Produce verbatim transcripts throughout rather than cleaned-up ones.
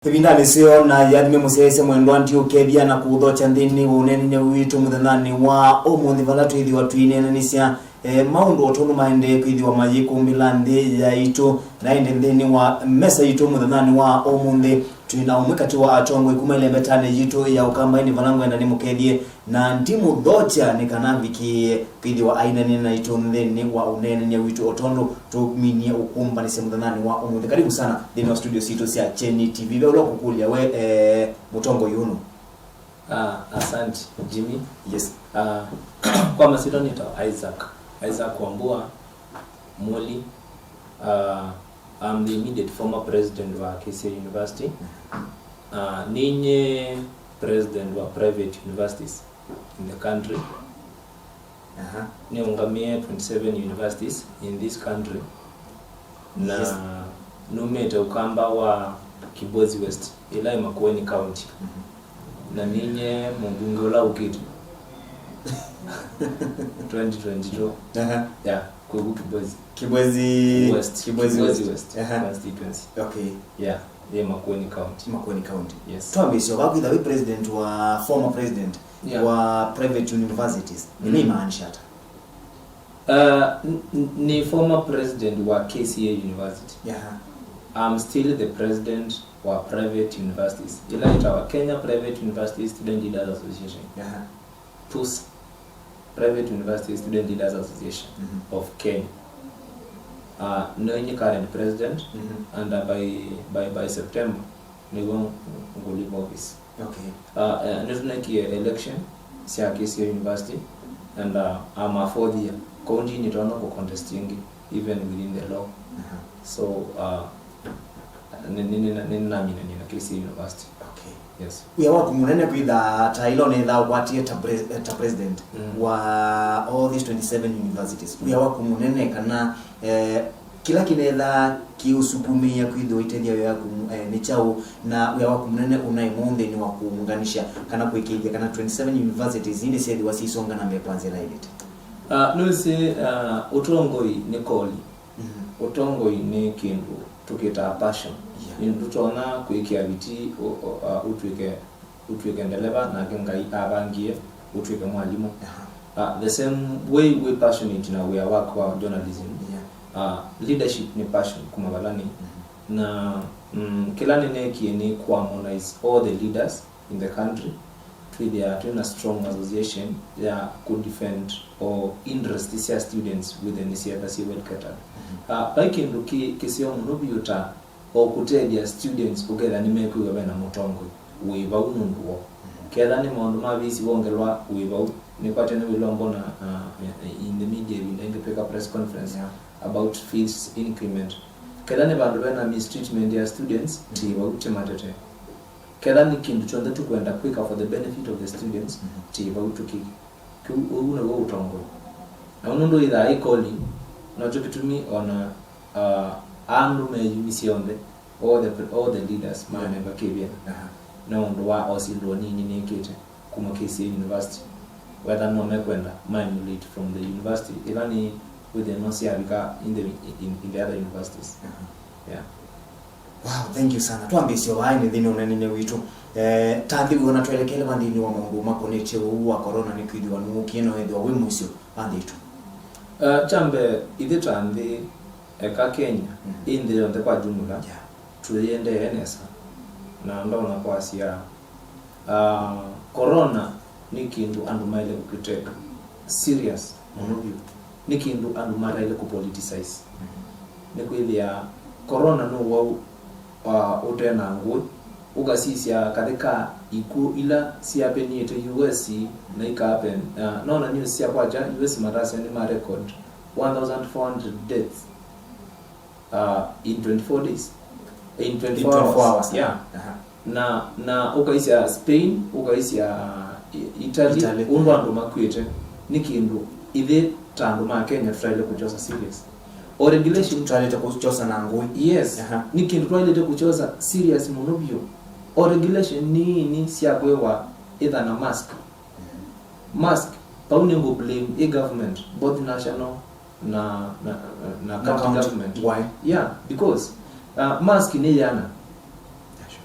Ĩvindanĩ seo na yathime mũsyaĩĩsya mwendwa, ndiũkethya na kũũthokya nthĩnĩ wa ũneenany'a witũ mũthenyanĩ wa ũmũnthĩ, vala twĩthĩwa twĩneenanĩsya, eh, maũndũ o tondũ maendee kwĩthĩwa mayĩkũmbĩla nthĩ yaitũ. Na ĩndĩ nthĩnĩ wa mesa yitũ mũthenyanĩ wa ũmũnthĩ, twĩ na ũmwe katĩ wa atongoi kuma ĩlembetanĩ yitũ ya Ũkambaĩnĩ, vala ngwenda nĩmũkethye na ndimũthokya nĩ kana avikĩĩe kwĩthĩwa aineenany'a naitũ nthĩnĩ wa ũneenany'a witũ o tondũ tũminie ũkũmbanĩsya mũthenyanĩ wa ũmũnthĩ. Karibu sana nthĩnĩ wa studio sitũ sya Kyeni T V. Ve ũla ũkũkũlya we, eh, mũtongoi ũnũ? Ah, asante, Jimmy. Yes. Ah, kwa masyĩtwa nĩtawa Isaac. Isaac Wambua Muli. Ah, I'm the immediate former president wa K C A University. Ah, ninyie president wa private universities in the country. Aha. Nĩũngamĩe twenty-seven universities in this country. Na Yes. Numĩte Ũkamba wa Kibwezi West, ĩla ĩ Makueni County. Mhm. Na ninyie mũmbunge ũla ũkĩte twenty twenty-two. Aha. Yeah, kwĩku Kibwezi. Kibwezi West. Kibwezi Kibwezi West. West Aha. Constituency. Okay. Yeah, yĩ Makueni County. Makueni County. Yes. Twambĩĩsye, wakwĩtha wĩ president wa, former president Yeah. wa private universities. Mm. Nĩmaanisha ata? Uh, n- n- nĩ former president wa K C A University. Yeah. I'm still the president wa private universities. Ĩla ĩtawa Kenya Private University Student Leaders Association. Yeah. PUSA, Private University Student Leaders Association Mhm. of Kenya. Uh, nĩnyie current president, Mhm. and, uh, by, by, by September, nĩw'o ngũ leave office. Okay. Uh, uh, nĩtũnekie election sya K C A University, and, uh, I'm a fourth year. County nĩtonya kũ contest ĩngĩ, even within the law. Aha. So, uh, nĩ- nĩ- nĩ- nĩnaminanie na K C A University. Okay. Yes. Wĩa waku mũnene kwĩtha ta ĩla ũnetha ũkwatie ta, pres- eh, ta president Mm. wa all these twenty-seven universities. Wĩa waku mũnene kana, eh, kĩla kĩnetha kĩũsukumĩĩa kwĩthĩwa ũitethya wĩa waku, eh, nĩ kyaũ, na wĩa waku mũnene ũnaĩ mũnthĩnĩ wa kũũnganisya kana kũĩkĩĩthya kana twenty-seven universities ii nĩsyĩthĩwa syĩsonga na mbee kwa nzĩa ĩlaĩlĩte? Ah, nĩwĩsĩ, ah, ũtongoi nĩ koli. Mhm. Ũtongoi nĩ kĩndũ tũkĩtaa passion. Yeah. Nĩ ndũtonya kwĩkĩa vitii ũ- ũ- ah, ũtw'ĩke ũtw'ĩke ndeleva, nake Ngai avangie ũtw'ĩke mwalimũ. Aha. Uh, the same way wĩ passionate na wĩa waku wa journalism, Yeah. uh, leadership nĩ passion kuma vala nĩ. Mhm. Na, mm, kĩla nĩneekie nĩ kũ harmonize all the leaders in the country, twĩthĩa twĩna strong association ya kũ defend o interest sya students within syetha syĩ well catered. Mhm. Uh, vai kĩndũ kĩ- kĩseo mũno vyũ ta o kũtethya students ũketha nĩmekwĩw'a vena mũtongoi wĩ vau nũndũ woo. Mhm. Ketha nĩ maũndũ ma visi wongelwa wĩ vau. Nĩkwatya nĩ wĩlombo na, uh, in the media ĩvinda ĩngĩ twĩka press conference Yeah. about fees increment. Ketha nĩ vandũ vena mistreatment ya students, ti vau tĩmatete. Ketha nĩ kĩndũ kyonthe tũkwenda kwĩka for the benefit of the students, Mhm. ti vau tũkĩke. Kĩu ũu nĩw'o ũtongoi. Na ũu nũndũ wĩthaa ĩ calling, nokyo kĩtumi ona, uh, andũ meyumisye onthe, all the, all the leaders manenga kĩvĩla Aha. nĩ ũndũ wa o syĩndũ nini nĩkĩte kuma K C A University. Whether no mekwenda ma emulate from the university, ĩla nĩ wĩthĩe no syavika in the, in, in the other universities. Aha. Yeah. Wow, thank you sana. Twambĩĩsye o vaa nthĩnĩ wa ũneenany'a witũ. Eh, ta nthĩ wĩona twelekele va nthĩnĩ wa maũndũ makonetye ũu wa corona, nĩkwĩthĩwa nũũkie na wĩthĩwa wĩ mũisyo va nthĩ itũ? Uh, kya mbee, ithyĩ ta nthĩ, eka Kenya, Mm. ĩ nthĩ yonthe kwa jumla, Yeah. tũyĩendee nesa. Na ndonya kwasya, uh, corona nĩ kĩndũ andũ maĩle kũkĩteka serious mũno vyũ. Nĩ kĩndũ andũ mataĩle kũ politicize. Nĩkwĩthĩa corona nĩ ũwau, uh, ũte na ngũĩ. Ũkasisya kathĩ ka ikw'ũ ila syapeniĩte U S na ikapen, uh, nona news sya kwakya U S matasya nĩ ma record one thousand four hundred deaths, uh, in twenty-four days. In twenty-four hours. Yeah. Aha. Na, na ũkaisya Spain, ũkaisya I- Italy, Italy. Ũndũ andũ makw'ĩte, nĩ kĩndũ ithyĩ ta andũ ma Kenya tũtaĩle kũkyosa serious. O regulation Twaĩlĩte kũkyosa na ngũĩ. Yes. Aha. Nĩ kĩndũ twaĩlĩte kũkyosa serious mũno vyũ. O regulation nini sya kwĩwa ĩtha na mask. Mask, vau nĩ ngũ blame ĩ government, both national na, na, na, na county government. Why? Yeah, because, uh, mask nĩ yana. Yeah, sure.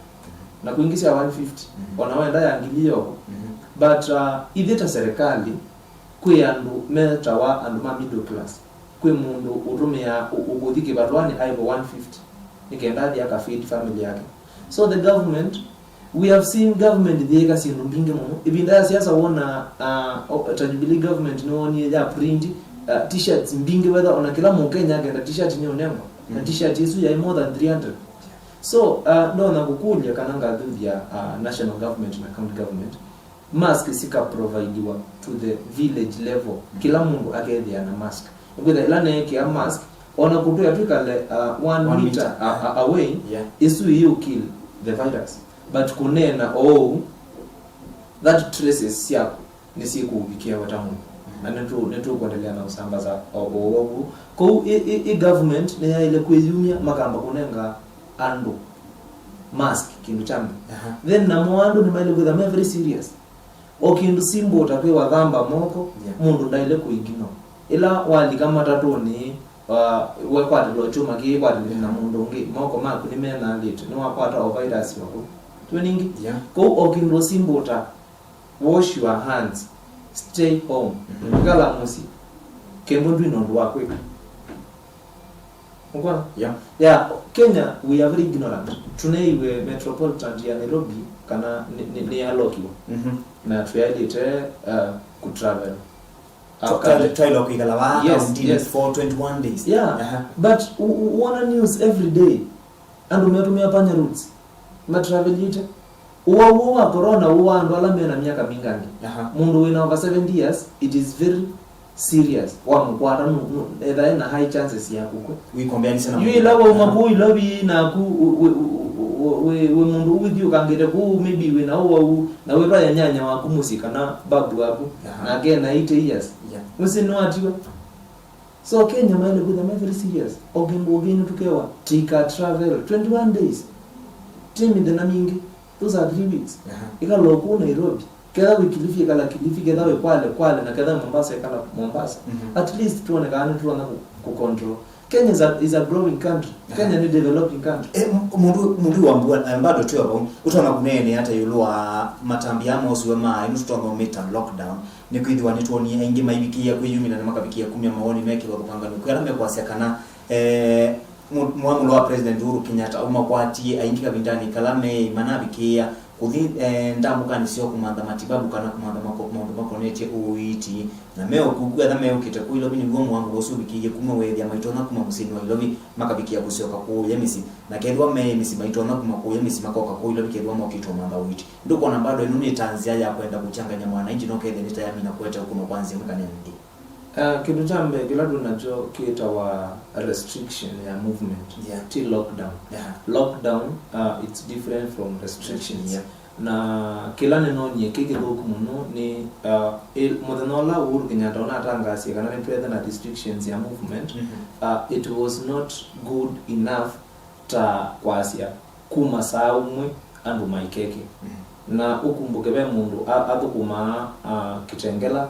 Na kwingĩ sya one fifty, mhm, ona wenda ya ngili yoko. Mhm. But uh, ithyĩ ta serikali, kwĩ andũ metawa andũ ma middle class. Kwĩ mũndũ ũtũmĩaa ũ- ũkũthi kĩvatũanĩ aĩvwe one fifty nĩ kenda athi akafeed family yake. So the government, we have seen government ĩyĩka syĩndũ mbingĩ mũno. Ĩvinda ya siasa wona uh, o- ta Jubilee government nĩwonie ya print uh, t-shirts mbingĩ, whether ona kĩla Mũkenya akenda t-shirt nĩũnengwa. Na, mhm, t-shirt ĩsu yaĩ more than three hundred. So uh, ndonya kũkũlya kana ngathuthya uh, national government na county government, mask sikaprovidiwa to the village level, kĩla mũndũ akethĩa na mask. Nĩkwĩtha ĩla neekĩa mask, ona kũtwĩa twĩkale uh, one meter a- a- away, yeah, ĩsu ĩyũ kill the virus. But kũneena oou, that traces syaku nĩsyĩkũũvikĩa we ta mũndũ. Na nĩtũ- nĩtũkũendelea na ũsambaza o ũwau. Kwoou ĩ- ĩ- ĩ government nĩyaĩle kwĩyumya makamba kũnenga andũ mask kĩndũ kya mbee. Aha. Then namo andũ nĩmaĩle kwĩtha me very serious. O kĩndũ simple ta kwĩwa thamba moko, yeah, mũndũ ndaĩle kũignore. Ĩla walika matatũnĩ, wa- wekwatĩlwa kyũma kĩĩ kwatĩlĩte na mũndũ ũngĩ, moko maku nĩmenaalĩte, nĩwakwata o virus waku. Tũĩ ningĩ? Yeah. Kwoou o kĩndũ simple ta wash your hands, stay home, mhm, ĩkala mũsyĩ, kembo ndwĩ na ũndũ wa kwĩka. Ũkwona? Yeah. Yeah, Kenya, we are very ignorant. Tũneiwe metropolitan ya Nairobi kana nĩ- nĩ- nĩyalokiwa. Mhm. Na tũyaĩlĩte uh, kũtravel. Twa- twa- twaĩlwa kwĩkala vaa, yes, kaũntĩnĩ, yes, for twenty-one days. Yeah. Aha. But u- u- wona news every day, andũ metũmĩa panya roads matravelĩte. Ũwau ũũ wa corona ũũ wa andũ ala mena myaka mingangĩ. Aha. Mũndũ wĩna over seventy years, it is very serious. Wamũkwata nũ- nũ- etha ena high chances ya kũkw'a. Wĩkombeanĩsya na yu mũndũ ĩla wauma, aha, kũu Ilovi naku wĩ- wĩ- wĩ- wĩ- wĩ- wĩ mũndũ wĩthiũkangĩte kũu, maybe wĩna ũwau, na wĩvaya nyanya waku mũsyĩ kana babu waku, aha, nake ena eighty years. Yeah. Ũsĩ nĩwatiwa. So Kenya maĩle kwĩtha me very serious. O kĩndũ o kĩndũ tũkewa, tika travel twenty-one days. Ti mĩthenya mingĩ. Those are three weeks. Aha. Ĩkala o kũu Nairobi. Ketha wĩ Kilifi, ĩkala Kilifi. Ketha wĩ Kwale, Kwale. Na ketha wĩ Mombasa, ĩkala Mombasa. Mhm. At least tuone kana nĩtũtonya kũ- kũ control. Kenya is a, is a growing country. Aha. Kenya nĩ developing country. Eh, m- mũndũ mũndũ wa mbua eh, bado tu hapo. Ũtona kũneene hata ĩũlũ wa matambya mosiwe ma ĩno tũtonya ũmĩta lockdown. Nĩkwĩthĩwa nĩtwonie aingĩ maivikĩĩa kwĩyumĩla na makavikĩĩa kumya mawoni me kĩvathũkanganyo kwĩ ala mekwasya kana eh, mu- mwamũlo wa President Uhuru Kenyatta ũmakwatie aingĩ kavindanĩ kala meĩ manavikĩĩa kũthi eh, ndambũkanĩ syoo kũmantha matibabu kana kũmantha mako- maũndũ makonetye ũiiti. Na me o kũu, etha meũkĩte kũu Ilovi, nĩw'o mwamũlo ũsu ũvikĩie kumw'a weethĩa maitonya kuma mũsyĩnĩ wa Ilovi makavikĩa kũsyoka kũũya mĩsyĩ. Na kethĩwa meĩ mĩsyĩ maitonya kuma kũũya mĩsyĩ makoka kũu Ilovi kethĩwa mokĩtwe mantha ũiiti. Ndũkwona bado ĩno nĩ ta nzĩa ya kwenda kũkyangany'a mwananchi, no kethĩa nĩ ta yamina kũete ũkũno kwa nzĩa ĩmwe kana ĩngĩ? Uh, kĩndũ kya mbee kĩla twĩ nakyo kĩtawa restriction ya movement. Yeah. Ti lockdown. Yeah. Lockdown uh, it's different from restrictions. Yeah. Na kĩla nĩnonie kĩ kĩthũku mũno nĩ uh, ĩ- mũthenya ũla Uhuru Kenyatta ũnatangasie kana nĩtwethe na restrictions ya movement, mhm, uh, it was not good enough ta kwasya kuma saa ũmwe andũ maikeke. Mhm. Na ũkumbũke ve mũndũ a- athũkũmaa uh, Kitengela.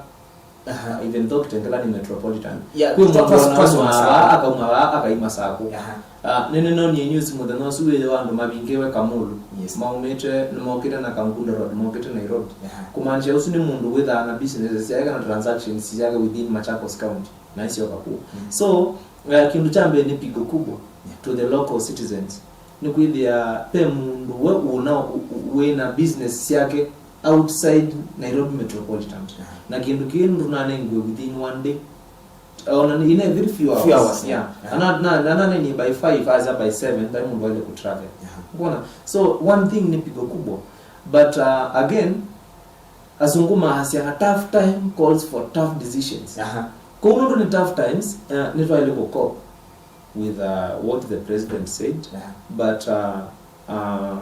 Aha. Even though Kitengela ni metropolitan. Yeah, kwĩ twa- mũndũ twa- ona twasoma aumaa saa vaa, akauma vaa, akaima saa kũũ. Aha. Ah, nĩnĩnonie news mũthenya ũsu wĩthĩwa andũ mavingĩwe Kamulu. Yes. Maumĩte, nĩmokĩte na Kangundo Road, mokĩte Nairobi. Aha. Kũmaanisha ũsu nĩ mũndũ wĩthaa na business syake kana transactions syake within Machakos County. Na isyoka kũu. Mm. So, eh, kĩndũ kya mbee nĩ pigo kubwa, yeah, to the local citizens. Nĩkwĩthĩa ve mũndũ we ũna wĩna business syake outside Nairobi metropolitan. Yeah. Na kĩndũ kĩĩ ndũnanengiwe within one day. Ona nĩ- in a very few hours. Few hours, yeah. Yeah. Ana- na- na- nanenie by five aza by seven, by mũndũ aile ku travel. Yeah. Unaona? So one thing nĩ pigo kubwa. But uh, again, asungu maasya, a tough time calls for tough decisions. Aha. Kwoou nũndũ nĩ tough times, uh, nĩtwaĩle kũ cope with uh, what the president said. Yeah. But uh, uh,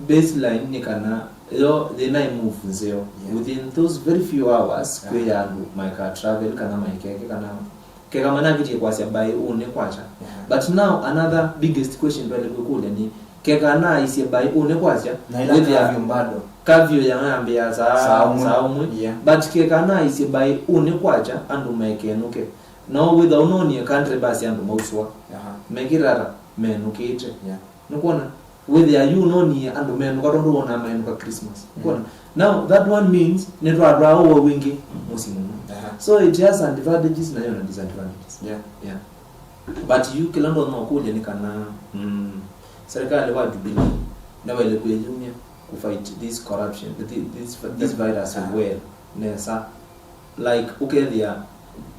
baseline nĩ kana yo thĩna ĩ move nzeo. Yeah. Within those very few hours, yeah, kwĩ andũ maika travel kana maikeke kana keka manakĩtie kwasya by ũnĩ kwacha. Yeah. But now another biggest question twaĩle kwĩkũlya nĩ, keka naaisye by ũnĩ kwacha, na ila wĩthĩa curfew bado, curfew yayambĩĩa saa, saa ũmwe, saa ũmwe. Yeah. But keka naaisye by ũnĩ kwacha andũ mekenũke. No wĩtha ũnonie country basi andũ mausũa. Aha. Mekĩte ata? Menũkĩte. Yeah. Nũkwona? Wĩthĩa yu ũnonie andũ menũka tondũ wonaa mainũka Christmas. Mm. Ũkwona? Now, that one means nĩtwatwaa ũwau wingĩ mũsyĩ mũno. Aha. So it has advantages na yona disadvantages. Yeah. Yeah. But yu kĩla ndonya ũkũlya nĩ kana, mm, serikali wa Jubilee nĩwaĩle kwĩyumya ku fight this corruption, thi-, this, this virus. Aha. Well nesa. Like, ũkethĩa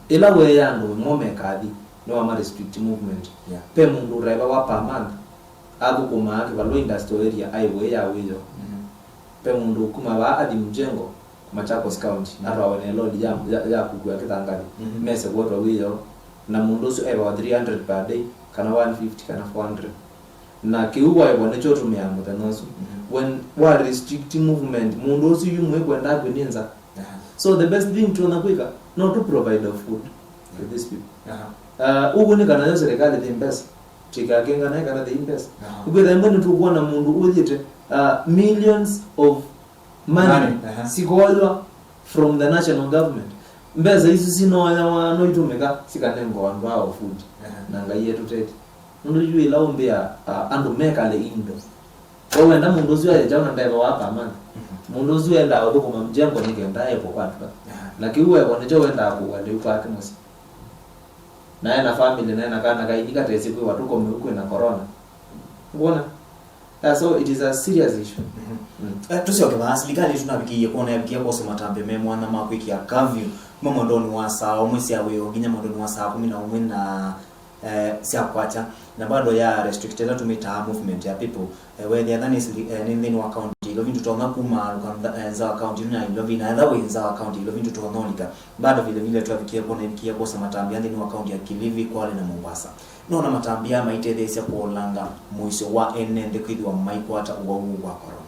ĩla weea andũ mo mekathi, nĩwama restrict movement. Yeah. Pe mũndũ ũtaĩvawa per month, athũkũmaa kĩvalũa industrial area, aĩvwe ya wĩoo. Mhm. Pe mũndũ ũkuma vaa athi Mjengo, Machakos County, mhm, atwawe na loli ya, ya, ya kũkua kĩthangathi, mhm, mese kwotwa wĩoo, na mũndũ ũsu aĩvawa three hundred per day, kana one fifty, kana four hundred. Na kĩu waĩvwa nĩkyo ũtũmĩaa mũthenya ũsu. Mhm. When wa restrict movement, mũndũ ũsu yu mwĩkwenda akw'e nĩ nza. Aha. So the best thing tũtonya kwĩka, no tũ provide of food to, aha, these people. Aha. Uh, ũguo nĩ kana yo serikali thĩ mbesa. Tikakenga naĩ kana thĩ mbesa. Aha. Ũkwĩtha ĩmwe nĩtũkwona mũndũ ũthiĩte, uh, millions of money, money, aha, sikoywa from the national government. Mbesa isu sinoyawa no itũmĩka sikanengwa andũ ao food. Aha. Na Ngai etũtethye. Nũndũ yu ĩla ũmbĩa, uh, andũ mekale indoors. We wenda mũndũ ũsu aye kyaũ na ndaĩvawa per month? Mhm. Mũndũ ũsu endaa ũthũkũma Mjengo nĩ kenda aepwe kwatw'a. Aha. Na kĩu wevo nĩkyo wendaa kũua lĩu kwake mũsyĩ. Na ena family, na ena kana kaini katesĩ kwĩwa tũkome ũu kwĩna corona. Ngwona? Yeah, so it is a serious issue. Mhm. Mm. Eh, tũsyoke vaa, silikalĩ ĩsu navikĩie kwona yavikie kwosa matambya me mwanya ma kwĩkĩa curfew kuma mwendonĩ wa saa ũmwe sya wĩoo nginya mwendonĩ wa saa kũmi na ũmwe na eh, sya kwakya, na bado ya restrict ĩla tũmĩtaa movement ya people. Eh, wethĩa tha nĩ sili-, eh, nĩ nthĩnĩ wa county Ilovi, ndũtonya kuma lũka ntha-, eh, nza wa county ĩno ya Ilovi, na etha wĩ nza wa county Ilovi, ndũtonya ũlika. Bado vile vile twavikie kwona ĩvikie kwosa matambya nthĩnĩ wa county ya Kilifi, Kwale na Mombasa. Nona matambya maitetheesya kũolanga mũisyo wa ene nthĩ kwĩthĩwa maikwata ũwau ũũ wa corona.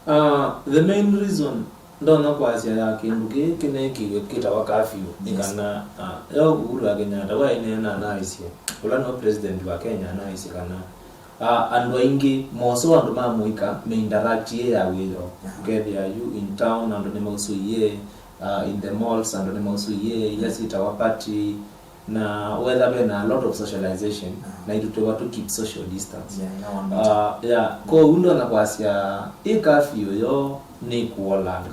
Uh, the main reason ndonya kwasya ya kĩndũ kĩĩ kĩneekiwe kĩtawa curfew nĩ, yes, kana, uh, yo Uhuru wa Kenyatta waĩneena anaisye, ũla nĩwe president wa Kenya, anaisye kana, uh, andũ aingĩ moso andũ ma mũika me interact ĩ ya wĩoo. Aha. Ũkethĩa yu in town andũ nĩmausũie, uh, in the malls andũ nĩmausũie, ila syĩtawa party, na wetha ve na a lot of socialization, aha, na itũtwĩwa to keep social distance. Yeah, ĩla wa mita. Uh, yeah, kwoou ndonya kwasya ĩ curfew yo nĩ kũolanga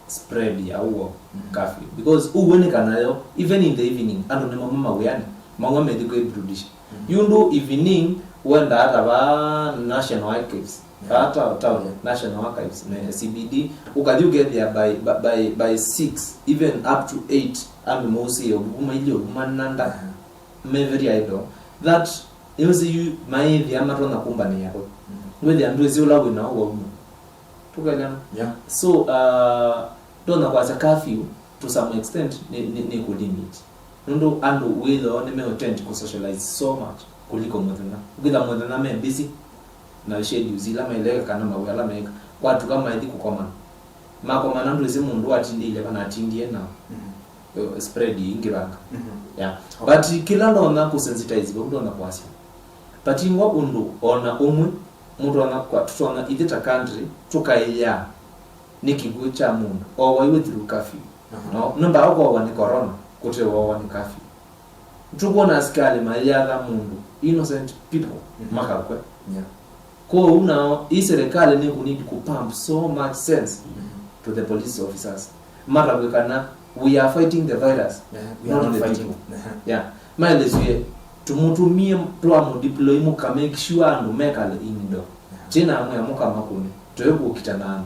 spread ya ũwau, mhm, curfew. Because ũw'o nĩ kana yo, even in the evening, andũ nĩmauma mawĩanĩ, mauma methi kwĩburudisha. Mhm. Yu ndũ evening, wenda ata va National Archives, yeah, ata town, yeah, National Archives, me C B D, ũkathi ũkethĩa by, by, by, by six, even up to eight, andũ mausĩe ũvuku, mailyĩ ũvuku mananda, aha, me very idle. That, nĩwĩsĩ yu maĩthĩa matonya kumbanĩa kũ. Mhm. Ngwĩthĩa ndwĩsĩ ũla wĩna ũwau. Tũkaelewana? Yeah. So, uh, ndonya kwasya curfew to some extent nĩ, nĩ, nĩ kũ limit. Nũndũ andũ wĩthoo nĩmeũtend kũ socialize so much kũliko mũthenya. Ũkĩtha mũthenya me busy na schedules ila maileka kana mawĩa ala meeka. Kwatuka maithi kũkomana. Makomana ndwĩsĩ mũndũ watindĩile kana atindie na, mhm, uh, spread ingĩ vanga. Mhm. Yeah. Okay. But kĩla ndonya kũ sensitize, vau ndonya kwasya. Patingwa ũndũ ona ũmwe mũtonya kwa, tũtonya ithyĩ ta country tũkaĩaa nĩ kĩkw'ũ kya mũndũ owaiwe through curfew. Aha. No, nũmba ũkowa nĩ corona, kũte wowa nĩ curfew. Tũkwona asikalĩ mayatha mũndũ, innocent people, mhm, makakw'a. Yeah. Kwoou nao, ĩ serikali nĩ kũ need kũ pump so much sense, mhm, to the police officers. Matavw'e kana we are fighting the virus, yeah, we are not the people. Yeah. Maelesw'e, tũmũtũmie, twamũdeploy mũka make sure andũ mekale indoor. Yeah. Kyĩna amwe amũka makũne, tũĩ kũkita na andũ.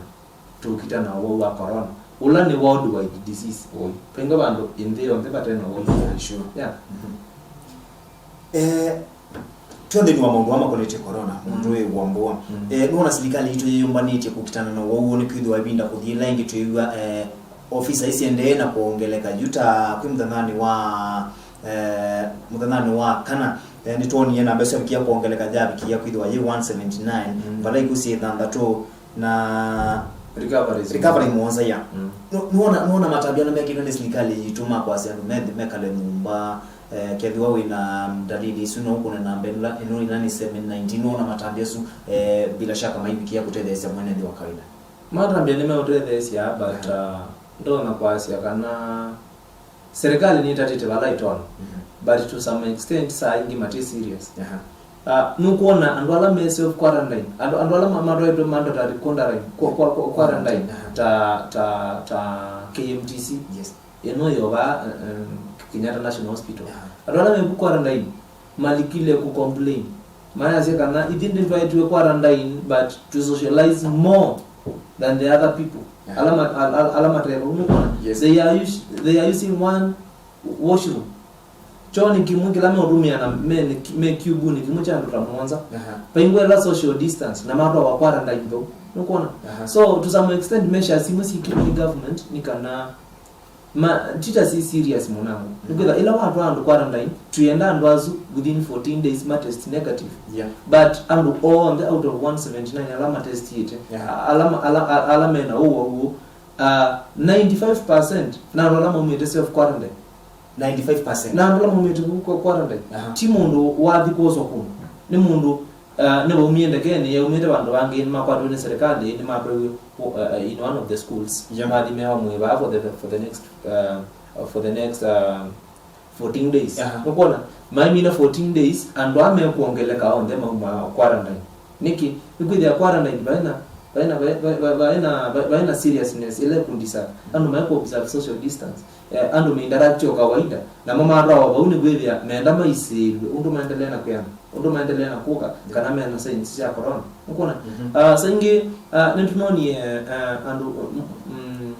Tũkita na ũwau wa corona, ũla nĩ worldwide disease oyu. Vainga vandũ nthĩ yonthe vate na ũwau. Yeah, sure. Yeah. Mhm. Eh, twĩ nthĩnĩ wa maũndũ aa makonetye corona, mũndũ, mm, wĩ wambũa. Mm. Eh, nĩwona silikalĩ yitũ yĩyũmbanĩtye kũkitana na ũwau ũũ, nĩkwĩthĩwa ĩvinda kũthi ĩla ĩngĩ twĩw'a, eh, ofisa isiendee na kwongeleka. Yu ta kwĩ mũthenyanĩ wa, eh, mũthenyanĩ wa kana, eh, nĩtwonie namba ĩsu yavikie kwongeleka, yavikie kwĩthĩwa yĩ one seventy nine, mm, vala ikw'ũ syĩ thanthatũ, na recovery mũonza ya. Mm. Nũ-, nũona, nũona matambya ala mekĩtwe nĩ silikalĩ yitũ ma kwasya andũ methe mekale nyũmba, eh, kethĩwa wĩna ndalili isu no ũkũne namba ĩla, ĩno ĩla nĩ seven nineteen, nũona matambya asu, eh, bila shaka maivikĩa kũtetheesya mwene nthĩ wa kawaida. Matambya nĩmeũtetheesya, but, aha, uh, ndonya kwasya kana serikali nĩtatĩte vala ĩtonya, mhm, but to some extent saa ingĩ mati serious. Aha. Ah, nũkwona andũ ala me self quarantine, andũ, andũ ala ma- matwaĩtwe mandatory quarantine, kwa, kwa, kwa, quarantine, aha, ta, ta, ta K M T C. Yes. Ĩno yovaa, um, Kenyatta National Hospital. Aha. Andũ ala meku quarantine malikile ku complain. Mayasya kana ithyĩ ndĩtwaĩtwe quarantine, but to socialize more than the other people. Aha. Ala ma- al- al- ala mateva, nũkwona? Yes. They are us- they are using one washroom. Kyoo nĩ kĩmwe kĩla meũtũmĩa na me, me cube-nĩ kĩmwe kya andũ ta mũonza. Aha. Vaingwa ĩla social distance na matwawa quarantine vau. Nũkwona? Aha. So to some extent measures imwe syĩkĩwe nĩ government nĩ kana ma, tita si serious mũnango. Mhm. Nĩkwĩtha ĩla watwaa andũ quarantine, twĩenda andũ asu within fourteen days ma test negative. Yeah. But andũ onthe out of one seventy-nine ala matestiĩte, yeah, ala, ma- ala, ala, ala mena ũwau ũũ, uh, ninety-five percent na andũ ala maumĩte self quarantine. Ninety-five percent. Na andũ ala maumĩte kũu kwa quarantine, aha, ti mũndũ wathi kwoswa kũndũ. Nĩ mũndũ, uh, nĩwaumie ndekenĩ, yaumĩte vandũ vangĩ, nĩmakwatiwe nĩ serikali, nĩmatwaiwe, uh, in one of the schools. Yeah. Mathi mewa mwĩ vaa for the, for the next, uh, for the next, uh, fourteen days. Aha. Nũkwona? Maimina fourteen days, andũ aa mekwongeleka onthe mauma quarantine. Nĩkĩ? Nĩkwĩthĩa quarantine vaena, vaena, vaena, vaena, vaena seriousness ĩla ĩkũndisa andũ maekũ observe social distance. Eh, andũ me interact o kawaida, namo matwawa vau nĩ kwĩthĩa menda maisĩĩlwe ũndũ maendelee na kwĩana, ũndũ maendelee na kũka, yeah, kana mena signs sya corona. Nũkwona? Mhm. Ah, saingĩ, ah, nĩtũnonie, ah, andũ, mm, mm,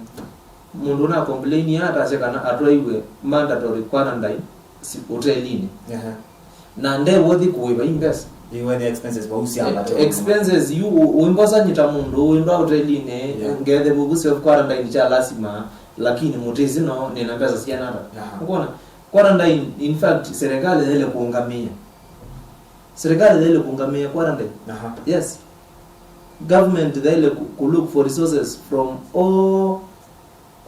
mũndũ ũna complain atasya kana atwaiwe mandatory quarantine si- hotelinĩ. Aha. Na nde worthy kũĩva i mbesa. Iwe the expenses vau syambata. Eh, expenses yu ũ- ũimbosa nyita mũndũ ũindwa hotelinĩ, yeah, ngethe vuvu self quarantine kya lasima, lakini mũtĩsĩ no nĩna mbesa siana ata. Aha. Ũkwona? Quarantine, in fact, serikali yaĩle kũũngamĩa. Serikali yaĩle kũũngamĩa quarantine. Aha. Yes. Government yaĩle kũ- kũ look for resources from all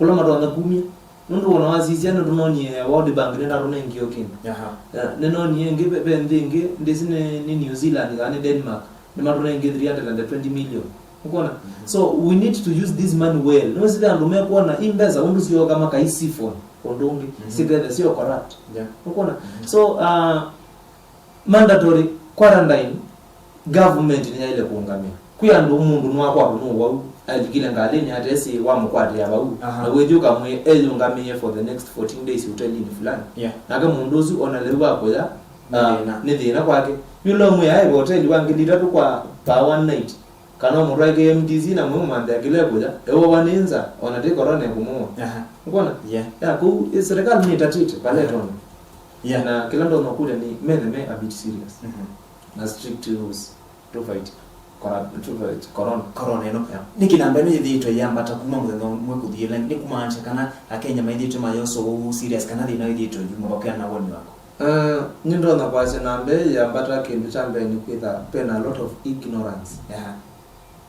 kũla matonya kumya. Nũndũ wona wasisya nĩtũnonie World Bank nĩndatũnengie o kĩndũ. Aha. Eh, nĩnonie ĩngĩ ve, ve nthĩ ĩngĩ, ndĩsĩ nĩ, nĩ New Zealand kana nĩ Denmark, nĩmatũnengie three hundred and twenty million. Ũkwona? Mhm. So we need to use this money well. Nĩwĩsĩ ve andũ mekwona i mbesa ũndũ syoka makai siphon ũndũ ũngĩ, mhm, sikethe syo corrupt. Yeah. Ũkwona? Mhm. So, uh, mandatory quarantine, government nĩyaĩle kũũngamĩa. Kwĩ andũ mũndũ nĩwakwatwa nĩ ũwau, alikile ngalĩnĩ atesĩ wamũkwatĩa vau, aha, na wĩthi ũkamwĩe eyũngamĩe for the next fourteen days hotelinĩ fulani. Yeah. Nake mũndũ ũsu ona lĩu wa kũya, nĩ ah, thĩna, nĩ thĩna kwake. Yu ũla ũmwĩa aĩ hoteli wa ngili itatũ kwa per one night. Kana ũmũtwae K M T C na mwĩmũmanthĩa kĩla ekũya, eũawa nĩ nza, ona ti corona ĩkũmũũa. Aha. Ũkwona? Yeah. Ya, kũu, ĩ, serikali nĩtatĩte, vala, aha, ĩtonya. Yeah. Na kĩla ndonya kũlya nĩ, methe me a bit serious. Mhm. Na strict rules to fight corrupt, to fight corona. Corona ĩno. Yeah. Nĩkĩ namba ĩno yĩthĩĩtwe yambata kuma mũthenya ũmwe kũthi ĩla? Nĩ kumaanisha kana Akenya maithĩĩtwe mayosa ũu serious kana thĩna wĩthĩĩtwe yuma vakwĩa na woni waku? Uh, nĩndonya kwasya namba ĩĩ yambata, kĩndũ kya mbee nĩ kwĩtha pena a lot of ignorance. Yeah.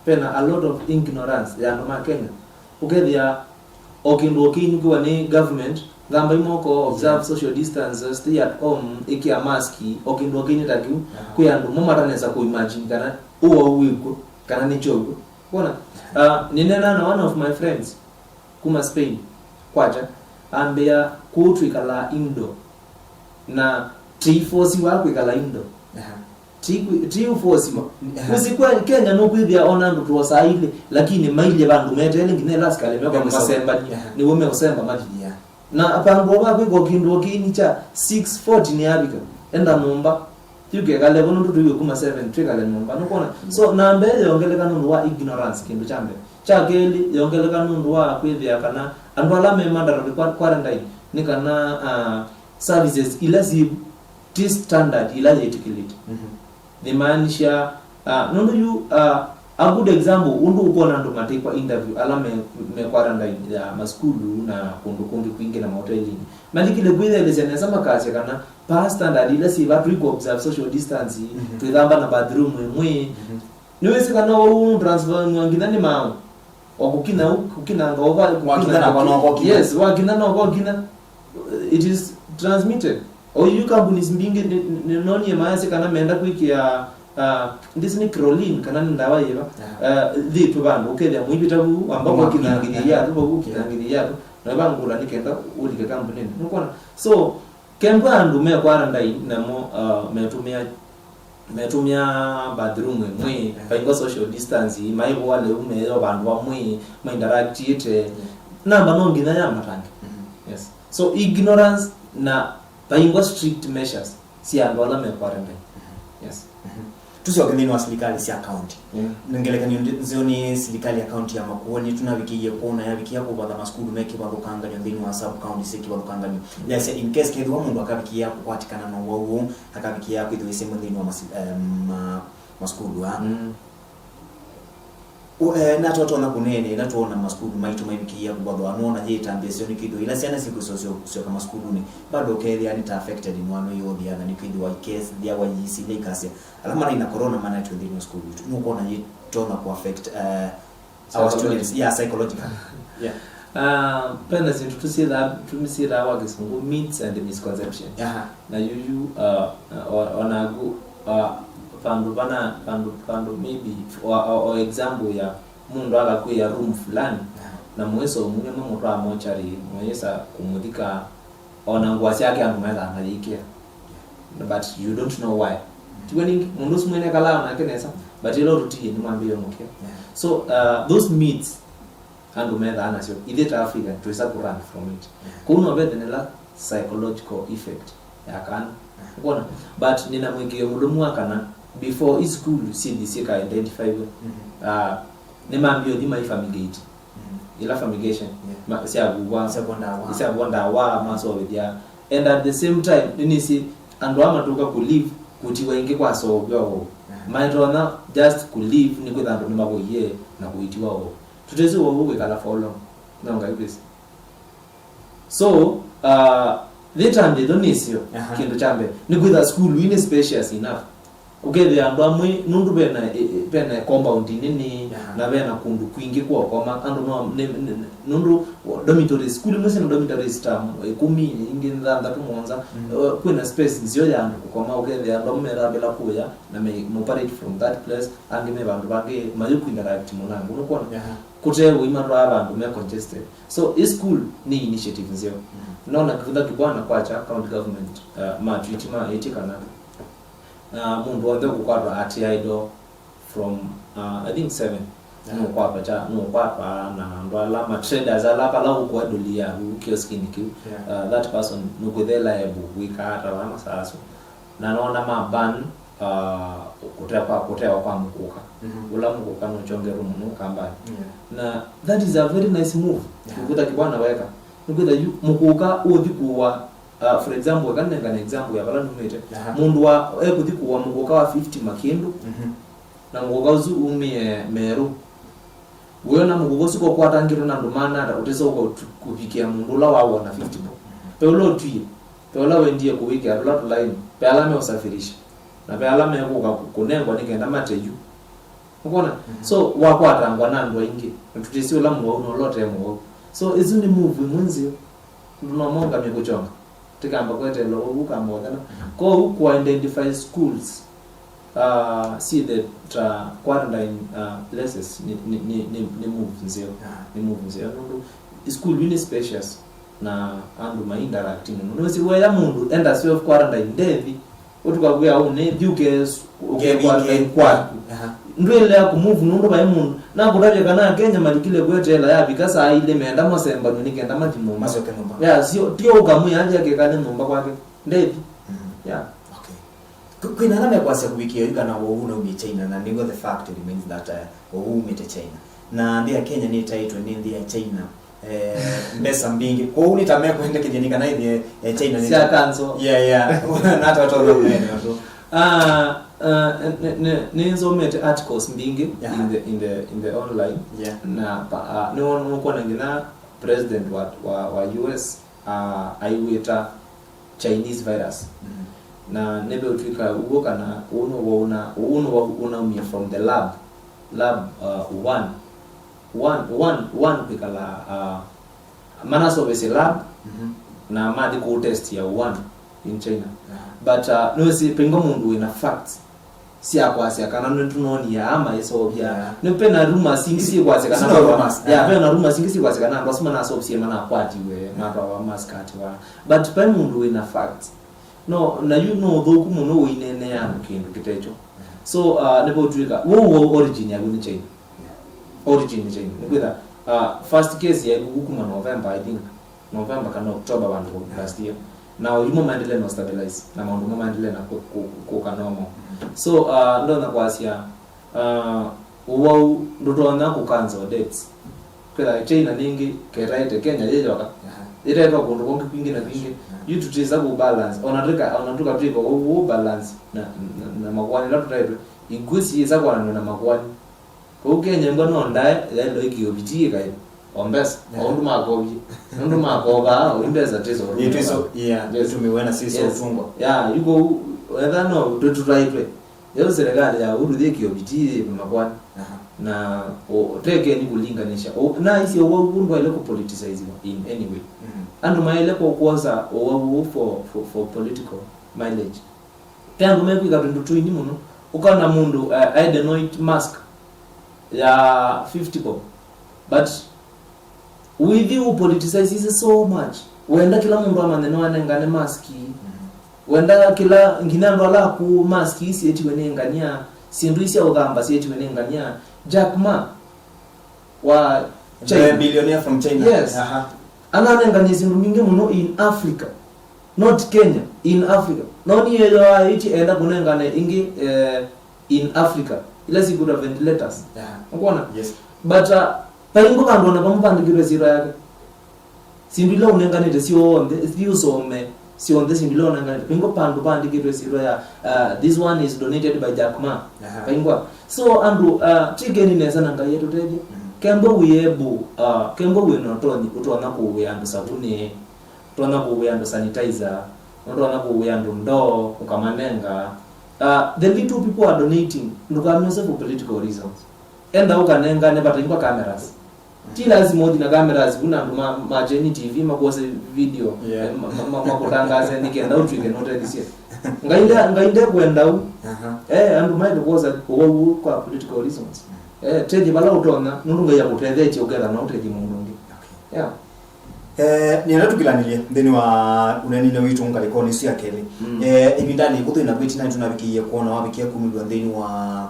Pena a lot of ignorance ya andũ ma Kenya. Ũkethĩa o kĩndũ o kĩinĩkĩwa nĩ government, thambai moko, observe, yeah, social distance, stay at home, ĩkĩa mask, o kĩndũ o kĩinĩ ta kĩu, aha, kwĩ andũ mo matanesa kũimagine kana ũwau wĩkw'o, kana nĩkyo w'o. Wona? Uh, nĩneenaa na one of my friends kuma Spain, kwakya, ambĩa kũu twĩkalaa indoor, na tĩifosiwa kwĩkala indoor. Aha. Ti kwĩ- ti ũfosiwa. Aha. Ũsi kwa Kenya nũkwĩthĩa ona andũ twosaa ilĩ, lakini mailye vandũ meteele nginya ĩla asikalĩ mekwa masembanie. Aha. Nĩw'o meũsemba mathi. Yeah. Na apangwa va kwĩka o kĩndũ o kĩini kya six forty nĩyavika, enda nyũmba, yũkekale vo nũndũ tũiwe kuma seven twĩkale nyũmba, nũkwona? So namba ĩĩ yongeleka nũndũ wa ignorance, kĩndũ kya mbee. Kya kelĩ, yongeleka nũndũ wa kwĩthĩa kana andũ ala me mandatory kwa- quarantine nĩ kana, ah, services ila syĩ ti standard ila yĩtĩkĩlĩte. Mhm. Nĩmaanisha, ah, nũndũ yu, ah, a good example, ũndũ ũkwona andũ matĩkwa interview ala me, me quarantine ya masukulu na kũndũ kũngĩ kwingĩ na mahotelinĩ. Malikile kwĩyelesya nesa makasya kana pa standard ila syĩ va, twĩkũ observe social distance, mhm, twĩthamba na bathroom ĩmwe. Mhm. Nĩwĩsĩ kana ũu transferiwa nginya nĩ maaũ? O kũkinya u- kũkinyanga ũva- wakinya kũkinyanga nako no kokinya. Yes, wakinya no kokinya. It is transmitted. O yu companies mbingĩ nĩ- nĩ- nĩnonie mayasya kana menda kwĩkĩa, ah, ndĩsĩ nĩ crolin kana nĩ ndawa yĩva. Aha. Ah, thĩtũ vandũ ũkethĩa mũivĩta vu wamba, no, kũkinya nginya yatũ vau, ũkinya nginya yatũ, na vangũla nĩ kenda ũlike kambuninĩ, nũkwona? So kembwa andũ me quarantine namo, ah, metũmĩa Metũmĩa bathroom ĩmwe, yeah, vaingwa social distance, maivũa lĩu meyo vandũ vamwe, ma interact ĩte. Yeah. Namba no nginya ya matange. Mm-hmm. Yes. So ignorance na vaingwa strict measures sya andũ ala me quarantine. Mm-hmm. Yes. Mm-hmm. Tũsyoke nthĩnĩ wa silikalĩ sya kaunti. Yeah. Ngelekany'o ndi-, nzeo nĩ silikalĩ ya kaunti ya Makueni, tũnavikĩie kwona yavikĩa kũvatha masukulu me kĩvathũkanganyo nthĩnĩ wa sub county syĩ kĩvathũkanganyo. Yasya in case kethĩwa mũndũ akavikĩa kũkwatĩkana na ũwau ũũ, akavikĩa kwĩthĩwa ĩsemwe nthĩnĩ wa masi-, em, ma-, masukulu aa. Mm. U-, eh, na twatona kũneene, ĩla twona masukulu maitũ maivikĩĩa kũvathwa, nũona yĩ ĩtambya syoo nĩ kĩndũ ila syana sikwĩsosyo syoka masukulunĩ, bado ũkethĩa nĩ ta affected mwano yothia, na nĩ kwĩthĩwa ikethĩawa iisi ila ikasya ala maraina corona manetwe nthĩnĩ wa sukulu witũ. Nũkwona yĩtonya kũ affect, eh, our students, yeah, psychological. Yeah. Uh, pena sindu tusiithaa tusiithaa kwa Kisungu, myths and misconceptions. Aha. Na yuyu, uh, o- onagu, uh, pandu pana pandu pandu maybe, or, or, or example ya mundu akakwia room fulani, aha, na mwiso mungi mumutwaa mochari, mwisa kumuthika, ona ngũa syake andũ methaa mayĩkĩa, but you don't know why. Tiwe ningi, mũndũ ũsu mwene kalaa onake nesa, but ĩla ũtũtie nĩmwambĩĩe mũkĩa. Yeah. So, uh, those myths andũ methaa nasyo, ithyĩ ta Africa twĩsa kũ run from it. Yeah. Kũu no vethe nĩla psychological effect ya kana. Yeah. Ũkwona? But nĩna mũĩkĩĩo mũlũmu wa kana before i school syĩthi syĩka identify we, mm-hmm, uh, nĩmambie ũthi mai fumigate. Mm. Ila fumigation, yeah, ma- syavuvwa, syavua ndawa, syavua ndawa, masovethya. And at the same time, nĩnĩsĩ andũ aa matũka kũ leave kũtiwa ĩngĩ kwa sovethwa o. Yeah. Maitonya just kũ leave nĩ kwĩtha andũ nĩmavoie na kũitiwa o. Tũtesĩ o wĩkala for long. No ngai wĩsĩ. So, uh, thĩtambĩtho nĩsyo, aha, kĩndũ kya mbee nĩ kwĩtha sukulu ii nĩ spacious enough. Ũkethĩa andũ amwe nũndũ vena, e- e- vena compound nini, aha, na vena kũndũ kwingĩ kwa ũkoma, andũ no nĩ- nĩ- nĩ- nũndũ dormitories, sukulu imwe syĩna dormitories ta ĩkũmi, ingĩ thanthatũ, mũonza. Mm. Uh, kwĩna space nzeo ya andũ kũkoma, ũkethĩa andũ amwe methambĩla kũya na me operate from that place, angĩ me vandũ vangĩ mayũku interact mũnango, nũkwona? Aha. Kũte ũima twaa vandũ me congested. So i school nĩ initiative nzeo. Mm. Nona Kivutha Kibwana kwacha county government, uh, matwiti maĩtye kana na mũndũ onthe ũkũkwatwa at idle from, uh, I think seven. Yeah. Nũkwatwa kya, nũkwatwa na andũ ala ma traders ala pala ũkũendũlia vu kioskinĩ kĩu. Yeah. Uh, that person nũkwĩthela ebu wĩkaa ata vaa masaa asu. Na nona ma ban, uh, kũte kwa, kũtewa kwa mũkũka. Mhm. Ũla mũkũka nũkyongerwe mũno Ũkambanĩ. Yeah. Na that is a very nice move. Yeah. Kũkũta kĩbwana weka. Nĩkwĩtha yu mũkũka ũthi kũwa. Uh, for example, eka nengane example ya vala numĩte. Aha. Mũndũ wa ekũthi kũwa mũkũka wa fifty makĩndũ, mhm, na mũkũka ũsu umĩe Merũ. Wĩona mũkũka ũsu kokwatangĩtwe na andũ maana ata ũtesa ũka ũtu- kũvikĩa mũndũ ũla wawona fifty bob. Pe ũla ũtwie, pe ũla wendie kũwĩkĩa tũla tũlaini, pe ala meũsafirisha, na pe ala mekũka kũ- kũnengwa nĩ kenda mate yu. Ũkona? Mhm. So wakwatangwa na andũ aingĩ, na tũtĩsĩ ũla mũwau na ũla ũte mũwau. So ĩsu nĩ move ĩmwe nzeo. Ndũ no mongamye kũkyonga. Tĩkamba kweteela ũu ũkamba ũthela. Kwoou kũ identify schools, uh, syĩ the, uh, quarantine, uh, places nĩ, nĩ, nĩ, nĩ, nĩ move nzeo. Ah. Nĩ move nzeo nũndũ school yu nĩ spacious na andũ ma interact mũno. Nĩwĩsĩ weya mũndũ enda self quarantine ndethi. Ũtuka kwĩa ũnĩ, thiĩ ũke- ũke- Kevike. Kwaku. Aha. Ndwĩlea kũmove nũndũ vai mũndũ. Nakũtavya kana Akenya malikile kweteela yavika saa ilĩ menda masembanw'e nĩ kenda mathi nyũmba. Macoke nyũmba. Ya, sio, tio ũkamwĩa athi akekale nyũmba kwake. Ndethi. Mm. Ya. Okay. Kwĩ- kwĩna ala mekwasya kũvikĩa yu kana ũwau naumie China, na nĩw'o the fact remains that, uh, ũwau umĩte China. Na nthĩ ya Kenya nĩtaĩtwe nĩ nthĩ ya China. Eh, mbesa mbingĩ. Kwoou nĩ ta mekwendekethya nĩ kana ĩthĩe, eh, China nĩ sya kanzo. Yeah, yeah. Na ata ũtonya kũneena ũndũ. Ah, ah, nĩ- nĩ- nĩnzomete articles mbingĩ, yeah, in the, in the, in the online. Yeah. Na pa- ah, nĩwona nũkwona nginya president wa, wa, wa U S, ah, aiwĩta Chinese virus. Mm. Na nĩveũtw'ĩka ũw'o kana ũũ nĩw'o ũna- ũũ nĩw'o ũnaumie from the lab, lab, uh, Wuhan. Wuhan, Wuhan, Wuhan kwĩkala, uh, manaseũvĩsye lab, mhm, na mathi kũtestia Wuhan in China. Aha. But, uh, nĩwĩsĩ pengwa mũndũ wĩna facts sya kwasya kana nĩtũnonie aa maĩseũvya. Yeah. Nĩ pena rumors ingĩ syĩkwasya kana sino andũ- rumors. Yeah, aha, pena rumors ingĩ syĩkwasya kana andũ asu manaseũvisye manakwatiwe, yeah, matwawa masikatiwa. But pe mũndũ wĩna facts. No, na yu no ũthũku mũno ũineenea andũ kĩndũ kĩtekyo. So, uh, nĩvo ũtw'ĩka, wou, wou origin yaku nĩ China. Origin nĩ China. Nĩkwĩtha, uh, first case yaĩ kuku kuma November, I think. November kana October vandũ vau last year. Na ũyu mo maendelee na stabilize, na maũndũ mo maendelee na kũ-, kũ-, kũka normal. So, uh, ndonya kwasya, uh, ũwau ndũtonya kũ cancel debts. Kwĩtha China nĩngĩ ketaĩte Kenya yĩ yoka. Aha. Ĩtaĩtwa kũndũ kũngĩ kwingĩ na kwingĩ. Aha. Yu tũtisa kũ balance. Ona tũka, ona tũkatw'ĩka ũu balance na, na, na makoani ĩla tũtaĩtwe. Ikuũ siĩsa kwananw'a na makoani. Kũu Kenya ĩmbwa no ndae yaĩlwe ĩkĩo vitii ĩkaĩlwa. O mbesa. Yeah. O ũndũ makovie. Nũndũ makovaa, o mbesa tiso. Ĩtwiso, yeah, yes, itumiwe na siso. Yes. Ũtungwa. Yeah, yu kũu, etha no tũtũtaĩtwe. Yau serikali ya Uhuru yĩkĩo vitii yĩ makoani. Aha. Na o, tekeni kũlinganisha. O, na isi ũwau ndwaĩle kũ politicize in any way. Mhm. Andũ maĩle kũ-, kwosa ũwau for, for, for political mileage. Ve andũ mekwĩka tũndũ tũini mũno. Ũkona mũndũ, uh, aendete na mask ya fifty bob. But wĩthi ũ politicize so much. Wenda kĩla mũndũ amanye nĩwanengane mask. Mhm. Wenda kĩla, nginya andũ ala akũũ, mask ii syĩtiwe nĩ ngania, syĩndũ ii sya ũthamba syĩtiwe nĩ ngania. Jack Ma wa China. The billionaire from China. Yes. Aha. Ananenganie syĩndũ mbingĩ mũno in Africa. Not Kenya, in Africa. No nĩ ethĩwa ĩti enda kũnengane ingĩ, eh, in Africa. Ila sikũta ventilators. Yeah. Ũkwona? Yes. But, uh, paingo vandũ ona vamwe vandĩkĩtwe syĩtwa yake. Syĩndũ ila ũnenganĩte syonthe, thi ũsome syonthe syĩndũ ila ũnenganĩte. Paingo vandũ vandĩkĩtwe syĩtwa ya, uh, "This one is donated by Jack Ma." Aha. Paingwa. So, andũ, uh, tikeni nesa na Ngai atũtethye. Mhm. Kembo wĩ able, uh, kembo wĩ na ũtonyi, ũtonya kũũĩa andũ savunĩ, ũtonya kũũĩa andũ sanitizer, ũtonya kũũĩa andũ ndoo, ũkamanenga. Uh, the little people are donating, ndũkamyose for political reasons. Enda ũkanengane, vataingwa cameras. Ti lazima ũthi na cameras, kuna andũ ma, ma Kyeni T V makwose video, yeah, eh, ma, ma, ma, makũtangaze nĩ kenda ũtw'ĩke nũtethisye. Ngai nde, Ngai ndekwenda u. Aha. Eh, andũ maĩle kwosa ũwau kwa political reasons. Mm. Eh, tethya vala ũtonya, nũndũ Ngai akũtethetye ũketha no ũtethye mũndũ ũngĩ. Okay. Yeah. Eh, nĩenda tũkĩlanĩlye nthĩnĩ wa ũneeninĩ witũ ngalĩkonĩ ĩsu ya kelĩ. Mm. Eh, ĩvindanĩ ĩkũthũ ĩna kwĩtina nĩtũnavikĩie kwona wavikĩa kumĩlw'a nthĩnĩ wa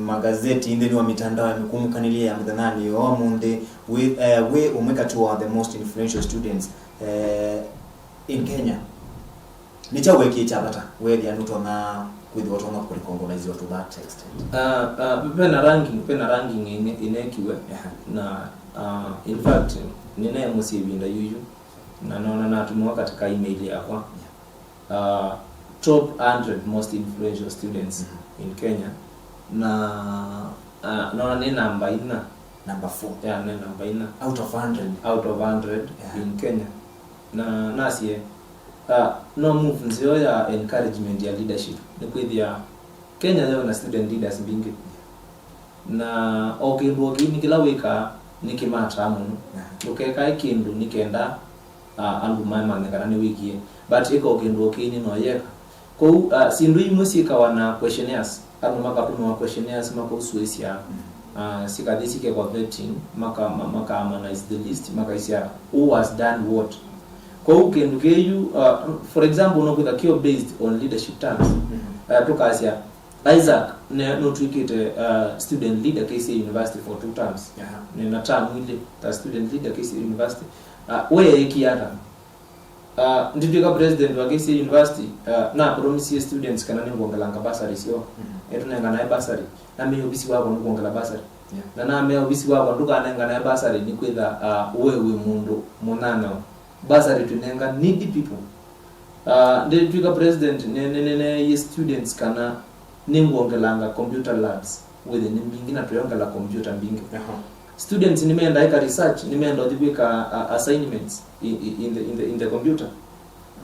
magazeti nthĩnĩ wa mitandao ya mĩkũmũkanĩlye ya mũthenyanĩ wa ũmũnthĩ wĩ, eh, wĩ ũmwe katĩ wa the most influential students, eh, in Kenya. Nĩ kyaũ weekie kya vata weethĩa nũtonya kwĩthĩwa ũtonya kũrecognizewa to that extent? Uh, uh, vena ranking, vena ranking ine-, inekiwe. Aha. Na, uh, in fact, nĩnaĩ mũsyĩ ĩvinda yuyu, na nona natũmĩwa katika email yakwa. Yeah. Uh, top hundred most influential students, mhm, in Kenya. Na, uh, nona nĩ namba ina. Number four. Yeah, nĩ namba ina. Out of hundred. Out of hundred, yeah, in Kenya. Na nasye, uh, no move nzeo ya encouragement ya leadership. Nĩ kwĩthĩa Kenya yĩ na student leaders mbingĩ. Na o kĩndũ o kĩini kĩla wĩkaa nĩkĩmataa mũno. Aha. Ndũkekae kĩndũ nĩ kenda, ah, andũ mamanye kana nĩwĩkie. But ĩka o kĩndũ o kĩini no yeka. Kwoou, ah, syĩndũ imwe syĩkawa na questionnaires. Andũ makatũmĩwa questionnaires makausũĩsya, mm, ah, sikathi sikekwa vetting, maka-, ma-, maka harmonize the list, makaisya who has done what. Kwoou kĩndũ kĩu, ah, for example, no kwĩtha kĩo based on leadership terms. Mm. Ah, tũkasya, Isaac, ne, nũtw'ĩkĩte, uh, student leader K C A University for two terms. Aha. Nĩ na term ilĩ ta student leader K C A University. Uh, weekie ata? Uh, nditw'ĩka president wa K C A University, uh, na promisie students kana nĩngwongelanga bursary syoo. Mhm. Ĩtũnenganae bursary. Namea ovisi wakwa nĩkwongela bursary. Yeah. Na namea ovisi wakwa ndũkanenganae bursary nĩ kwĩtha, uh, we wĩ mũndũ mũnyanewa. Bursary tũnenga needy people. Uh, ndĩtw'ĩka president, nĩ, nĩ, nĩ, nĩneeie students kana nĩngwongelanga computer labs wĩthĩe nĩ mbingĩ na tũyongela computer mbingĩ. Aha. Students nĩmendaa ĩka research, nĩmendaa ũthi kwĩka, uh, assignments in, in, in the, in the, in the computer.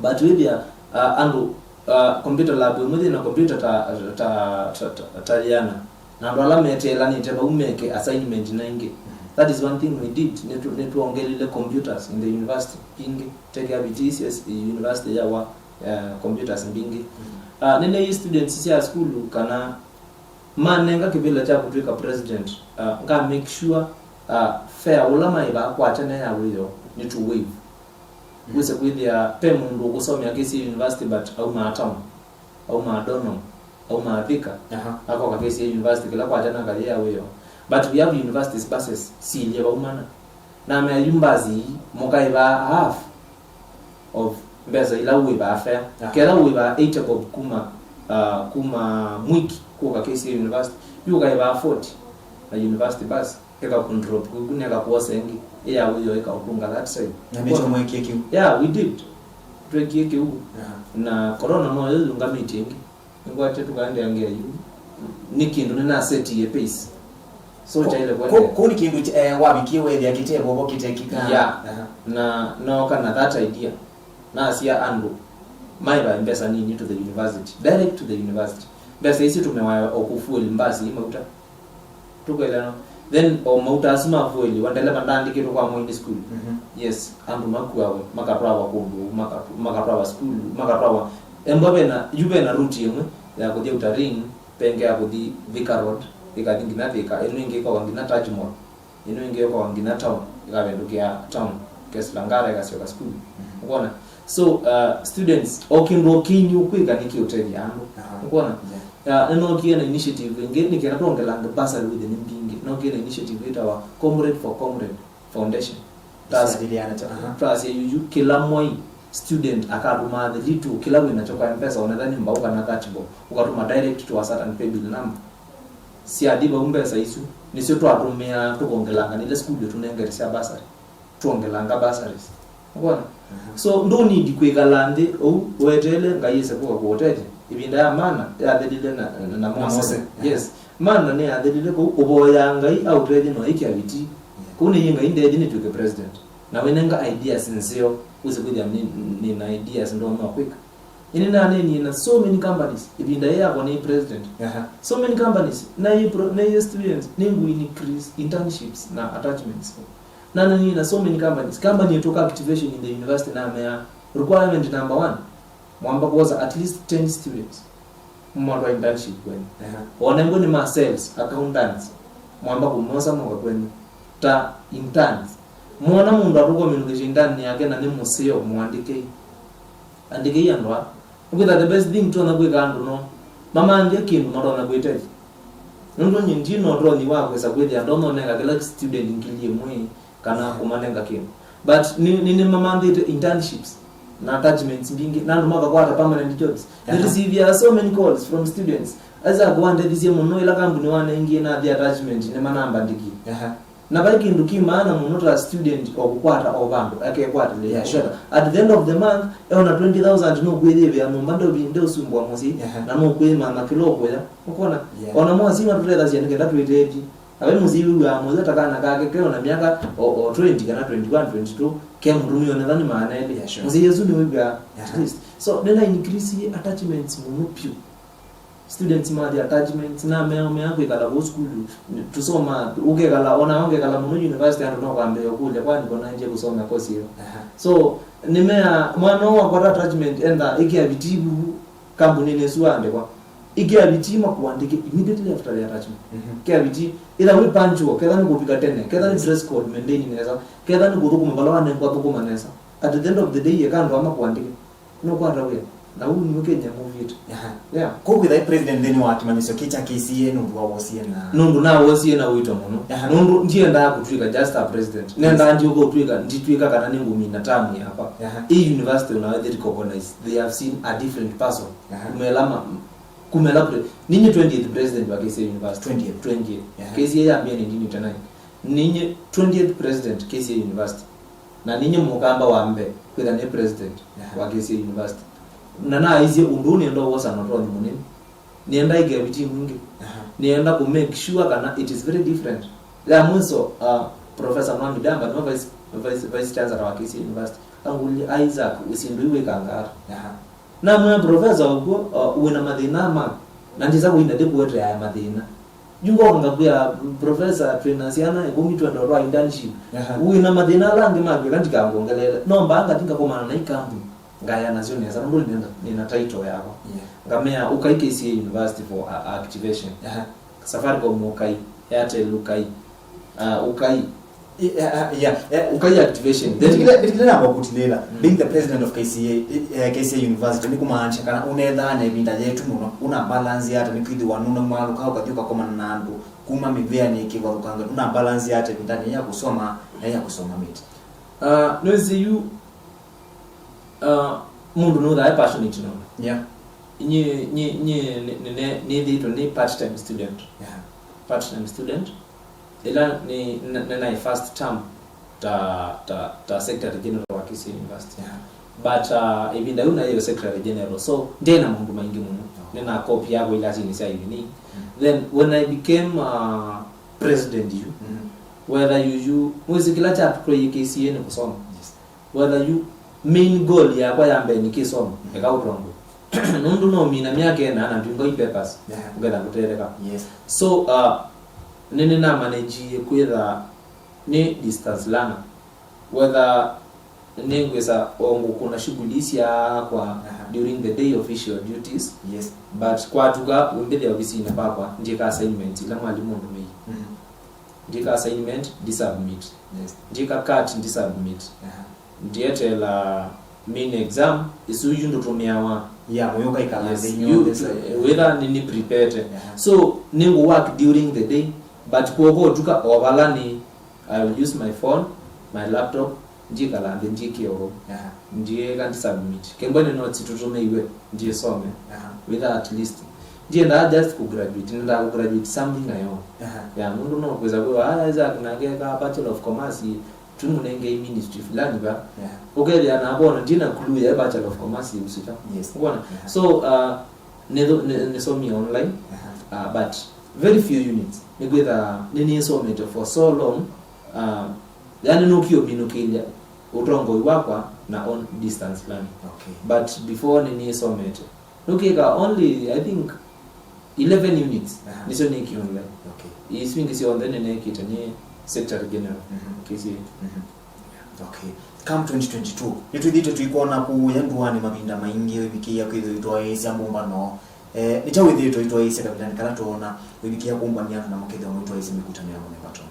But wĩthĩa, uh, andũ, uh, computer lab ĩmwe yĩ na computer ta, ta, ta, ta, ta yĩana. Na andũ ala meteelanĩte vau meke assignment na ingĩ. Mhm. That is one thing we did. Nĩtũ-, nĩtwongelile computers in the university ingĩ. Tekea V T C S university yawa, eh, computers mbingĩ. Mhm. Ah, nĩneeie students sya sukulu kana manenga kĩvĩla kya kũtw'ĩka president, ah, nga make sure, ah, fare ũla maĩvaa kwa tene ya wĩoo nĩtũ waive. Wĩse kwĩthĩa pe mũndũ ũkũsomea K C A University but aumaa town, aumaa Donholm, aumaa Thika, Aha. akoka K C A University kĩla kwakya na kathi ya wĩoo. But we have universities buses siilye vau mana. Na mea yu mbasi ii mũkaĩvaa half of mbesa ila ũĩvaa fare. Aha. Ketha ũĩvaa eighty bob kuma, uh, kuma Mwiki kũka K C A University, yu ũkaĩvaa forty na university bus. Ĩkakũndrop kũu, nĩkakwosa ĩngĩ, ĩya wĩoo ĩkaũtũnga that side. Na nĩkyo mwekie kĩu? Yeah, we did. Twekie kĩu. Aha. Na corona no yo yũngamĩtye ĩngĩ. Nĩngwatĩe tũkaendeangĩa yu. Nĩ kĩndũ nĩnasetie pace. So kyaĩle kũ-, kũendeea. Kũ-, kũu nĩ kĩndũ kya-, eh, wavikie weethĩa kĩte vovo kĩtekĩkaa. Yeah. Aha. Na nooka na that idea. Nasya andũ maĩvae mbesa nini to the university. Direct to the university. Mbesa ici tũmĩawa o kũfuel mbasi ii mauta. Tũkwelewana? Then o mauta asu ma fuel, wa ndeleva ndaandĩkĩtwe kwa Mwini School. Mhm. Yes, andũ makuawe, makatwawa kũndũ, makatu-, makatwawa school, makatwawa. Embwa vena, yu vena route ĩmwe ya kũthi Outer Ring, penge ya kũthi Thika Road, ĩkathi nginya Thika, ĩno ĩngĩ ĩkoka nginya Taj Mall, ĩno ĩngĩ ĩkoka nginya town, ĩkavĩndũkĩa town, ĩkesĩla ngara, ĩkasyoka school. Mhm. Ũkwona? So, uh, students, o kĩndũ o kĩnini ũkwĩka nĩkĩũtethya andũ. Aha. Ũkwona? Yeah. Uh, nĩnookie na initiative ĩngĩ, nĩ kenda twongelange bursary wĩthĩe nĩ mbingĩ. Nookie na initiative ĩtawa Comrade for Comrade Foundation. Tas-, Syathĩlĩana kyo, aha. Twasya yuyu, kĩla mwai, student akatũma the little, kĩla wĩ nakyo kwa M-Pesa, onetha nĩ mbau kana thirty bob, ũkatũma direct to a certain pay bill number. Syathi vau mbesa isu, nĩsyo twatũmĩaa tũkongelanga nĩ ila sukulu ĩtũnengete sya bursary. Twongelanga bursaries. Ũkwona? Mhm. So, ndũ need kwĩkala nthĩ ũu weteele Ngai ĩse kũka kũũtethya. Ĩvinda ya mana yathelile na, na, na Na Mose. Mose. Yes. Mana nĩyathelile kũu, ũvoyaa Ngai aũtethye na ũikĩa vitii. Yeah. Kũu nĩyĩ Ngai ndethye nĩtw'ĩke president. Na wĩnenga ideas nzeo, wĩse kwĩthĩa nĩ, nĩ na ideas ndonya kwĩka. Ĩndĩ nanenie na so many companies, ĩvinda yĩĩ yakwa nĩ president. Aha. So many companies, na yĩ pro-, na yĩ students, nĩ ngũ increase internships na attachments. Nanenie na so many companies. Company ĩtũka activation in the university namea, requirement number one, mwamba kwosa at least ten students. Mwatwa internship kwenyu. Aha. Ona ngwe nĩ ma sales, accountants, mwamba kũmosa moka kwenyu. Ta interns. Mwona mũndũ atũkomĩnũkĩsya intern yake na nĩ mũseo, mũandĩkei. Andĩkei andũ aa. Nĩkwĩtha the best thing tũtonya kwĩka andũ no mamanthie kĩndũ matonya kwĩtethya. Nũndũ nyie ndi na ũtonyi wa kwĩsa kwĩthĩa ndonya ũnenga kĩla student ngili ĩmwe kana kũmanenga kĩndũ. But nĩ, nĩ, nĩmamanthĩte internships na attachments mbingĩ, na andũ makakwata permanent jobs. Aha. Nĩtũsivia so many calls from students. Isaac, wandethisye mũno, ĩla kambuni wanengie nathi attachment nĩmanambandĩkie. Aha. Na vai kĩndũ kĩ maana mũno ta student o kũkwata o vandũ, akekwatĩlĩĩla. Yeah, sure. At the end of the month, eona twenty thousand nũkwĩyĩvĩa nyũmba, ndeũvi-, ndeũsumbũa mũsyĩ, Aha. na nũkwĩmanya kĩla ũkũya. Ũkona? Yeah. Ona mo asyai matũtethasya nĩ kenda twĩtethye. Na vai mũsyai wĩw'aa mũyo ta kana kake ke ona myaka o, o twenty kana twenty-one, twenty-two, ke mũtumĩa onetha nĩ maana elĩ. Yeah, sure. Mũsyai ũsu nĩwĩw'aa at Aha. least. So, nĩna increase attachments mũno vyũ. Students mathi attachments, na mea, mea kwĩkala kũu sukulu, tusoma, ũkekala, ona ũkekala mũno university, andũ no kwambĩĩa ũkũlya, "Kwani kona nje kũsoma course ĩyo?" Aha. So, nĩmea, mwana ũũ wakwata attachment, enda ĩkĩa vitii vu kambunĩnĩ ĩsu waandĩkwa. Ĩkĩa vitii makũandĩke immediately after the attachment. Mhm. Kĩa vitii, ĩtha wĩ punctual, ketha nĩ kũvika tene, ketha nĩ dress code, maintain nesa, ketha nĩ kũthũkũma vala wanengwa, thũkũma nesa. At the end of the day, eka andũ aa makũandĩke. Nũkwata wĩa. Na ũu nĩw'o Kenya movie ĩtũ. Aha. Yeah. Kwoou kwĩtha e president nthĩnĩ wa kĩmanyĩsyo kĩ kya K C A nũndũ wa wosie na Nũndũ nawosie na ũito mũno. Aha. Nũndũ ndiendaa kũtw'ĩka just a president. Nendaa ndyũka ũtw'ĩka, nditw'ĩka kana nĩngũmina term yakwa. Aha. Ĩ university onayo they recognize, they have seen a different person. Aha. Kumela ma-, kumela pre-, ninyi twentieth president wa K C A University. Twentieth. Twentieth. Aha. K C A yambia nineteen eighty-nine. Ninyi twentieth president K C A University. Na ninyi mũkamba wa mbee kwĩtha nĩ president Aha. wa K C A University. Na naaisye ũndũ ũũ nĩenda ũwosa na ũtonyi mũnene. Nĩenda ĩke vitii mwingĩ. Aha. Nĩenda kũ make sure kana it is very different. Ya mwiso, uh, Professor Mwami Damba nĩwe vice, vice, vice chancellor wa K C A University. Angũlilye, "Isaac, syĩndũ ii wĩkanga ata?" Aha. Namwĩa, "Professor, ũkw'o, uh, wĩna mathĩna ma, na ndisa kũinda ndĩkũeteae mathĩna." Yu ngoka ngakwĩa, "Professor, twĩna syana ĩkũmi twenda ũtwaa internship. Aha. Wĩna mathĩna ala angĩ makwĩka ndikangwongeleele." No mbaa ngathi ngakomana na ikambuni, ngaya nasyo nesa, nũndũ nĩna, nĩna title yakwa. Yeah. Ngamea, "Ũkai K C A University for a, a activation." Aha. Safaricom ũkai, Airtel ũkai, uh, ũkai. Yeah, yeah, yeah. Ũkai activation. Then vitikile vitikile namba kutilila, being the president of K C A, eh, K C A University, nĩ kumaanisha kana unethaa na ĩvinda yetu mũno, una balance ata nĩ kwĩthĩwa nuna mwalũka ũkathi ũkakomana na andũ kuma mĩvĩanĩ kĩvathũkanga, una balance ata ĩvindanĩ ya kusoma na ya kusoma mĩtĩ. Uh, nĩwĩsĩ yu, uh, mũndũ nũthaa e passionate nũndũ. Yeah. Nye nye nye nĩthĩĩtwe nĩ part time student. Yeah. Part time student. Ĩla nĩ nĩ- nĩ naĩ first term ta ta ta secretary general wa Kisii University. Yeah. But uh, ĩvinda yĩu naĩ yo secretary general, so ndĩ na maũndũ maingĩ mũno. Nĩ na copy yakwa ilasinĩ sya evening. Then when I became uh, president yu, whether yu yu mwĩsĩ kĩla kyatũtwaie K C A nĩ kũsoma. Yes. Whether yu main goal yakwa ya mbee nĩ kĩsomo, eka ũtongoi. Nũndũ no mina myaka ĩna na ndwingoi papers, yeah, ngetha ngũtetheka. Yes. So uh, nĩnĩnamanejie kwĩtha nĩ distance learner, whether nĩngwĩsa o ngũkũna shughuli syakwa, aha, during the day official duties. Yes. But kwatuka wĩmbĩthĩa ofisinĩ pakwa, ndyĩka assignment ila mwalimũ ũndũmĩie. Mhm. Ndyĩka assignment, ndisubmit. Yes. Ndyĩka cut, ndisubmit. Aha. Ndyeteela main exam, ĩsu yu ndũtũmĩawa. Yeah, mũyũka ikala. Yes, nthĩ you, nyonthe sa- wĩtha nĩ nĩ prepared. Aha. So nĩngũ work during the day, but kw'oko ũtuka o vala nĩ, I will use my phone, my laptop, ndyĩkala nthĩ ndyĩkĩe ũvau. Aha. Ndyĩka ndisubmit. Kembwa nĩ notes tũtũmĩiwe, ndyĩsome. Aha. Wĩtha at least. Ndyendaa just ku graduate, nendaa ku graduate something I own. Aha. Ya, mũndũ no kwĩsa kwĩwa, "Ah, Isaac nake eka Bachelor of Commerce, tũmũnengei ministry fulani va." Yeah. Ũkethĩa na bono ndina clue ya Bachelor of Commerce usita. Yes. Ũkona? Yeah. So, uh, nĩtho- nĩ- nĩsomie online, aha, uh, but very few units. Nĩkwĩtha nĩnĩsomete for so long, uh, yani nũkĩũminũkĩlya ũtongoi wakwa na on distance learning. Okay. But before nĩnĩsomete. Nũkĩka only, I think, eleven units, aha, nĩsyo nĩkie online. Okay. Isu ingĩ syonthe nĩnekĩte nĩ Secretary General, mhm, K C A. Mhm. Okay. Come twenty twenty-two, nĩtwĩthĩĩtwe tũikwona kũya ndũanĩ mavinda maingĩ ũivikĩĩa kwĩthĩwa ũitwaĩĩsya mbũmbano. Eh, nĩ kyaũ wĩthĩĩtwe ũitwaĩĩsya kavindanĩ kala twoona ũivikĩĩa kũmbany'a andũ na mũkethĩwa mũitwaĩĩsya mĩkutanĩo ya mũthemba tũũ?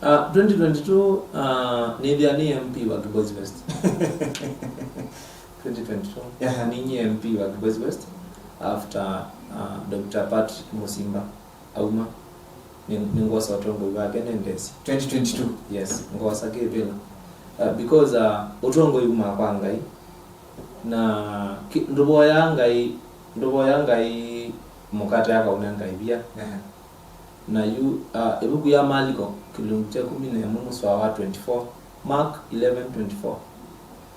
Uh, twenty twenty-two, uh, nĩthĩa nĩ M P wa Kibwezi West. Twenty twenty-two, aha, ninyie M P wa Kibwezi West after uh, Doctor Patrick Musimba auma. Nĩ- nĩngwosa ũtongoi wake nendesye. Twenty twenty-two. Yes, ngwosa kĩvĩla. Uh, because uh, ũtongoi umaa kwa Ngai, na ki- ndũvoyaa Ngai, ndũvoyaa Ngai mũkate akaũnenga ivia. Aha. Na yu, uh, ĩvuku ya Maliko, kĩlungu kya kũmi na ĩmwe mũsoa wa twenty-four, Mark eleven twenty-four.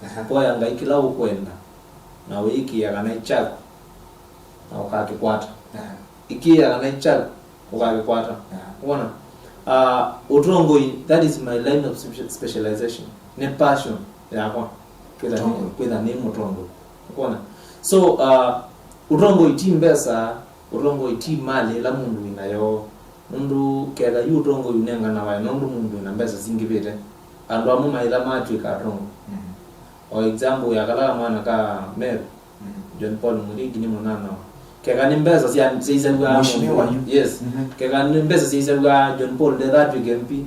Aha. Voya Ngai kĩla ũkwenda, na ũyĩkĩĩa kana nĩ kyaku, na ũkakĩkwata. Aha. Ĩkĩĩa kana nĩ kyaku, ũkakĩkwata. Aha. Wona? Uh, ũtongoi, that is my line of spe- specialization. Nĩ passion yakwa. Kwĩtha nĩ- ũtongoi, kwĩtha nĩ mũtongoi. Ũkona? So, uh, ũtongoi ti mbesa, ũtongoi ti mali ĩla mũndũ wĩ nayo, nũndũ ketha yu ũtongoi ũnenganawa nũndũ mũndũ wĩ na mbesa singĩvĩte. Andũ amwe maĩla matw'ĩka atongoi. Mhm. O example ya kala kamwana ka Meru, mhm, John Paul Mũthingi nĩ mũnanawa. Keka nĩ mbesa sya- syaisaw'a Mheshimiwa yu. Yes. Mhm. Keka nĩ mbesa syaisaw'a John Paul ndetha atw'ĩke M P.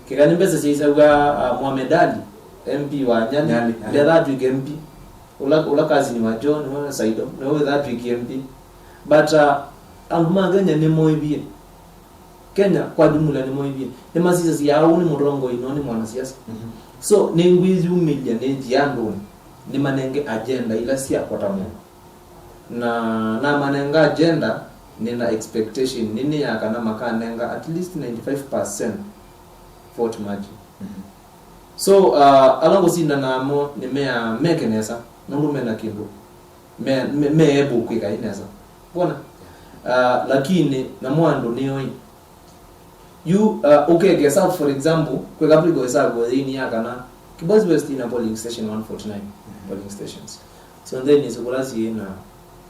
Keka nĩ mbesa syaisaw'a uh, Mohamed Ali, M P wa Nyali, Nyali, aha, ndetha atw'ĩke M P. Ũla, ũla cousin wa Joe, nĩwe Saido, nĩwe wĩthaa twĩkie M P. But uh, andũ ma Kenya nĩmoĩvie. Kenya kwa jumla nĩmoĩvie. Nĩmasisasya ũũ nĩ mũtongoi, no nĩ mwanasiasa. Mhm. So, nĩngwĩyumĩlya nĩnzia andũnĩ, nĩmanenge agenda ila syakwa ta mũndũ. Na namanenga agenda, nĩna expectation nini ya kana makanenga at least ninety-five percent vote margin. Mhm. So, uh, ala ngũsinda namo nĩmeaa meke nesa, nũndũ mena kĩndũ, me, me, me able kwĩka ĩ nesa. Wona? Uh, lakini namo andũ nĩoi. Yu, uh, ũkekesa, for example, kwĩka kwĩko ĩsavũo yĩini ya kana Kibwezi West ina polling station one forty-nine, mhm, polling stations. So then is kũla syĩ na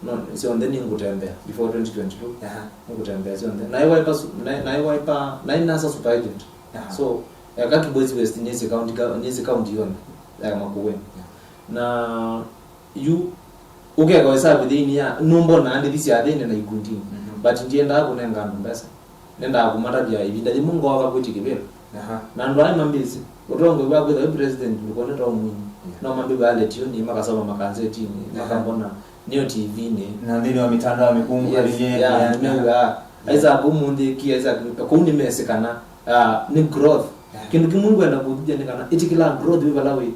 No, syonthe nĩngũtembea before twenty twenty-two. Aha. Nĩngũtembea syonthe. Naĩ Wiper su- naĩ- naĩ Wiper, naĩ NASA super agent. Aha. So, eka Kibwezi West nĩsĩ county ga- nĩsĩ county yonthe ya Makueni. Yeah. Na yu ũkeka ĩsavu thĩinĩ ya nũmbonaa ndĩthi syathĩnĩ na ikundinĩ. Mhm. But ndiendaa kũnenga andũ mbesa. Nendaa kũmatavya ĩvinda yĩmwe ngooka kwĩtya kĩvĩla. Aha. Na andũ aa mambĩsĩ ũtongoi wa kwĩtha wĩ president ndũkonete ũmwini. Yeah. No mambĩw'a aletioni, makasoma makanzetinĩ, aha, makambona nĩo T V-nĩ. Na nthĩnĩ wa mitandao ya mĩkũngũĩri. Yes, yeah, yeah, mew'aa. Yeah. Isaac ũmũnthĩ ki, Isaac kũu nĩmesĩ kana, ah, nĩ growth. Yeah. Kĩndũ kĩmwe ngwenda kũthithya nĩ kana ĩtĩkĩla growth wĩ vala wĩ.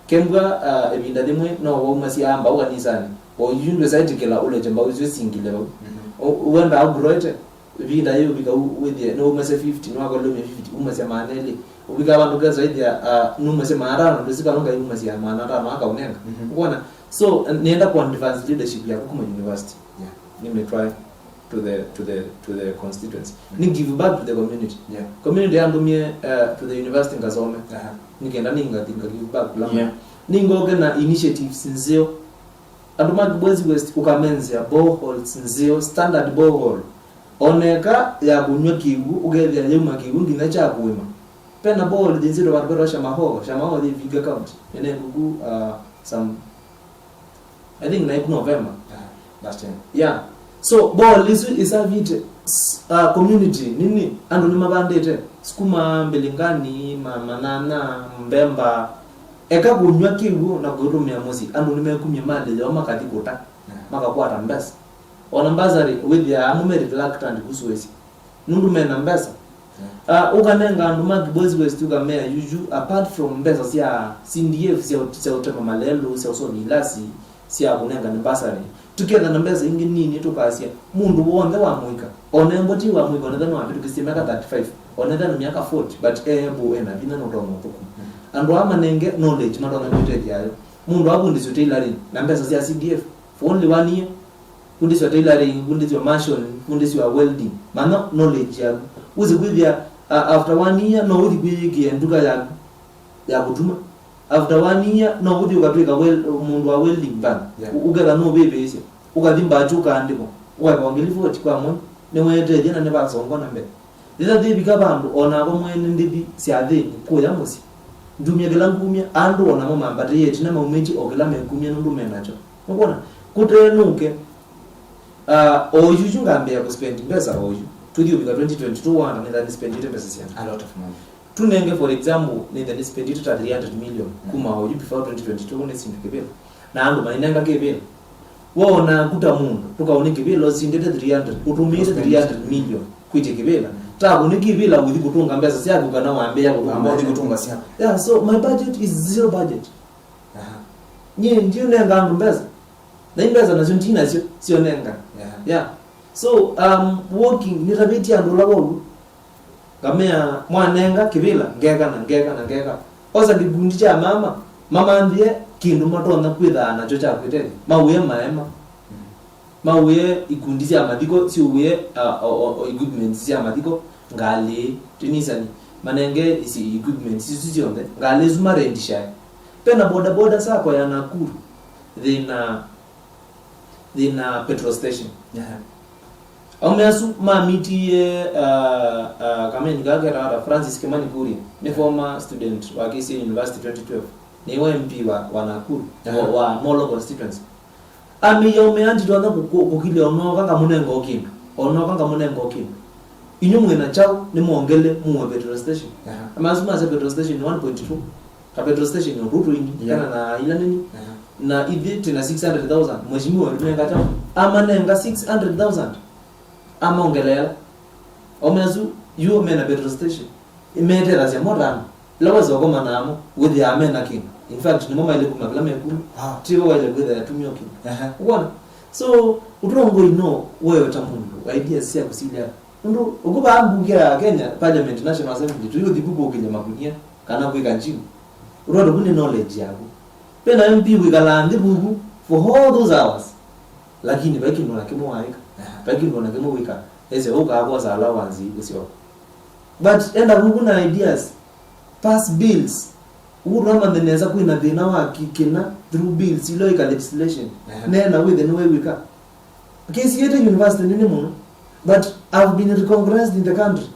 Kembwa, ah, ĩvinda yĩmwe no waumasya mbau kanisanĩ. O yu ndwĩsa ĩtĩkĩla ũleke mbau isu singile vau. Mhm. Ũ-, wendaa ũgroete. Ĩvinda yĩĩ ũvika u-, wĩthĩe nĩwaumasya fifty, nĩwakolile umya fifty, umasya maana elĩ. Ũvika vandũ kesa ĩthĩa, ah, numasya maana atano, ndũsĩ kana Ngai umasya maana atano akaũnenga. Mhm. Ũkwona? So, n-, nĩenda ku advance leadership yaku kuma university. Yeah. Nĩmĩtwae to the, to the, to the constituency. Mhm. Nĩ give back to the community. Yeah. Community yandũmie, eh, to the university ngasome. Aha. Nĩkenda nĩngathi nga give back kula. Yeah. Nĩngoke na initiatives nzeo. Andũ ma Kibwezi West ũkamenzĩa boreholes nzeo, standard borehole. Oneka ya kũnyw'a kĩw'ũ, ũkethĩa yauma kĩw'ũ nginya kya kũĩma. Pena borehole yĩnzĩtwe vandũ vetwa Shamahoho, Shamahoho yĩ Vihiga County. Nene kuku, uh, some, I think naiku November. Ah, last time. Yeah. So borehole isu isavĩte, s-, uh, community nini, andũ nĩmavandĩte sukuma, mbilingani, ma-, manyanya, mbemba. Eka kũnyw'a kĩw'ũ na kũtũmĩa mũsyĩ, andũ nĩmekumya malĩ yoo makathi kũta, yeah, makakwata mbesa. Ona mbasarĩ, wĩthĩaa amwe me reluctant kũsũĩsya nũndũ mena mbesa. Yeah. Ah, ũkanenga andũ ma Kibwezi West ũkamea yuyu, apart from mbesa sya C D F sya ũt-, sya ũtema malelũ, sya ũsomya ilasi, sya kũnengane mbasarĩ, tũketha na mbesa ingĩ nini tũkasya mũndũ w'onthe wa mũika, ona embwa ti wa mũika, onetha no avĩtũkĩsye myaka thirty-five, onetha nĩ myaka forty, but e able, ena vinya na ũtonga ũthũkũma. Mm. Andũ aa manenge knowledge matonya kwĩtethya ayo. Mũndũ avundĩsyo tailoring na mbesa sya C D F for only one year. Fundĩswa tailoring, fundĩswa mason, fundĩswa welding. Manya knowledge yaku. Wĩsĩ kwĩthĩa, uh, after one year no ũthi kwĩyĩkĩa nduka yaku ya kũtuma. After one year no ũthi ũkatwĩka wel-, mũndũ wa welding bana. Yeah. Ũ-, ũketha nũvĩvĩĩsye. Ũkathi mbachu ũkaandĩkwa. Ũkaĩva ngili forty kwa mwei. Nĩweetethya na nĩvasongwa na mbee. Yĩla yĩvika vandũ, o nakwa mwene ndĩthi syathĩnĩ kũya mũsyĩ, ndumya kĩla ngumya, andũ o namo mambatĩĩe ĩtina maumĩtye o kĩla mekumya nũndũ me nakyo. Nũkwona? Kũte nũke, ah, o yu yu ngambĩĩa kũspend mbesa o yu. Tũthi ũvika twenty twenty-two wanda nĩtha nĩspendĩte mbesa syana. A lot of money. Tũnenge, for example, nĩtha nĩspendĩte ta three hundred million, mm, kuma o yu before twenty twenty-two nĩ sindu kĩvĩla. Na andũ mainenga kĩvĩla. Woonaa ku ta mũndũ, tũkaũnĩ kĩvĩla ũsindĩte three hundred, ũtũmĩĩte three hundred million kwĩtya kĩvĩla. Ta kũnĩ kĩvĩla ũthi kũtũnga mbesa syaku kana wambĩĩa kũtũnga. Wamba ũthi mbesa. Kũtũnga syaku. Yeah, so my budget is zero budget. Aha. Nyie ndiũnenga andũ mbesa. Na i mbesa nasyo ndi nasyo, sionenga. Yeah. Yeah. So, um, working, nĩtavĩtye andũ ũla wou. Ngamea, mwanenga kĩvĩla, ngeka na ngeka na ngeka. Osa kĩkundi kya mama, mamanthĩe kĩndũ matonya kwĩthaa nakyo kya kwĩtethya. Maũĩe maema. Maũĩe ikundi sya mathiko, siũĩe, a, o, o, o, equipments sya mathiko, ngalĩ, tinisani. Manenge isi equipments isu syonthe, ngalĩ isu marendishae. Pena boda boda sacco ya Nakuru, thĩna thĩna petrol station. Yeah. Aume asu mamitie, uh, uh, kameni kaketata Francis Kimani Kuria, nĩ former student wa K C A University twenty twelve. Nĩwe M P wa, wa Nakuru, yeah, wa, wa Molo constituency. Amĩie aume anditonya kũkilya onoka ngamũnenga o kĩndũ. Onoka ngamũnenga o kĩndũ. Inyu mwĩna kyaũ nĩmwongele muwe petrol station. Yeah. Amasu masya petrol station one point two. Ka petrol station o tũtũ indi, yeah, kana na ila nini. Yeah. Na ithyĩ twĩ na six hundred thousand, mheshimiwa ũtũnenga kyaũ? Amanenga six hundred thousand. Amaongeleela. Aume asu, yu mena petrol station. Metethasya mo tano. Ila wesa ũkoma namo, wĩthĩaa mena kĩndũ. In fact, nĩmo maĩle kuma kĩla mekulu. Wow. Tiwe waĩle kwĩthĩa atumia o kĩndũ. Aha. Ũkwona? So, ũtongoi no wewe ta mũndũ, ideas sya kũsilya. Nũndũ, ũkũ vaa mbunge ya Kenya, Parliament, National Assembly, tũyũthi vu kũkĩlya makunia, kana kwĩka gym. Ũtwatũ vu nĩ knowledge yaku. Ve na M P wĩkalaa nthĩ vuvu for all those hours. Lakini vai kĩndũ na kĩmwe waĩka. Aha. Vai kĩndũ na kĩmwe wĩka. Ese ũkaa kwosa allowance ũsyoka. But enda vuvu na ideas. Pass bills. Ũu twamanthe nesa kwĩna thĩna wa ki-, kĩna through bills, ila ika legislation. Aha. Neena wĩthe nĩwe wĩka. K C A ĩte university nene mũno, but have been recognized in the country.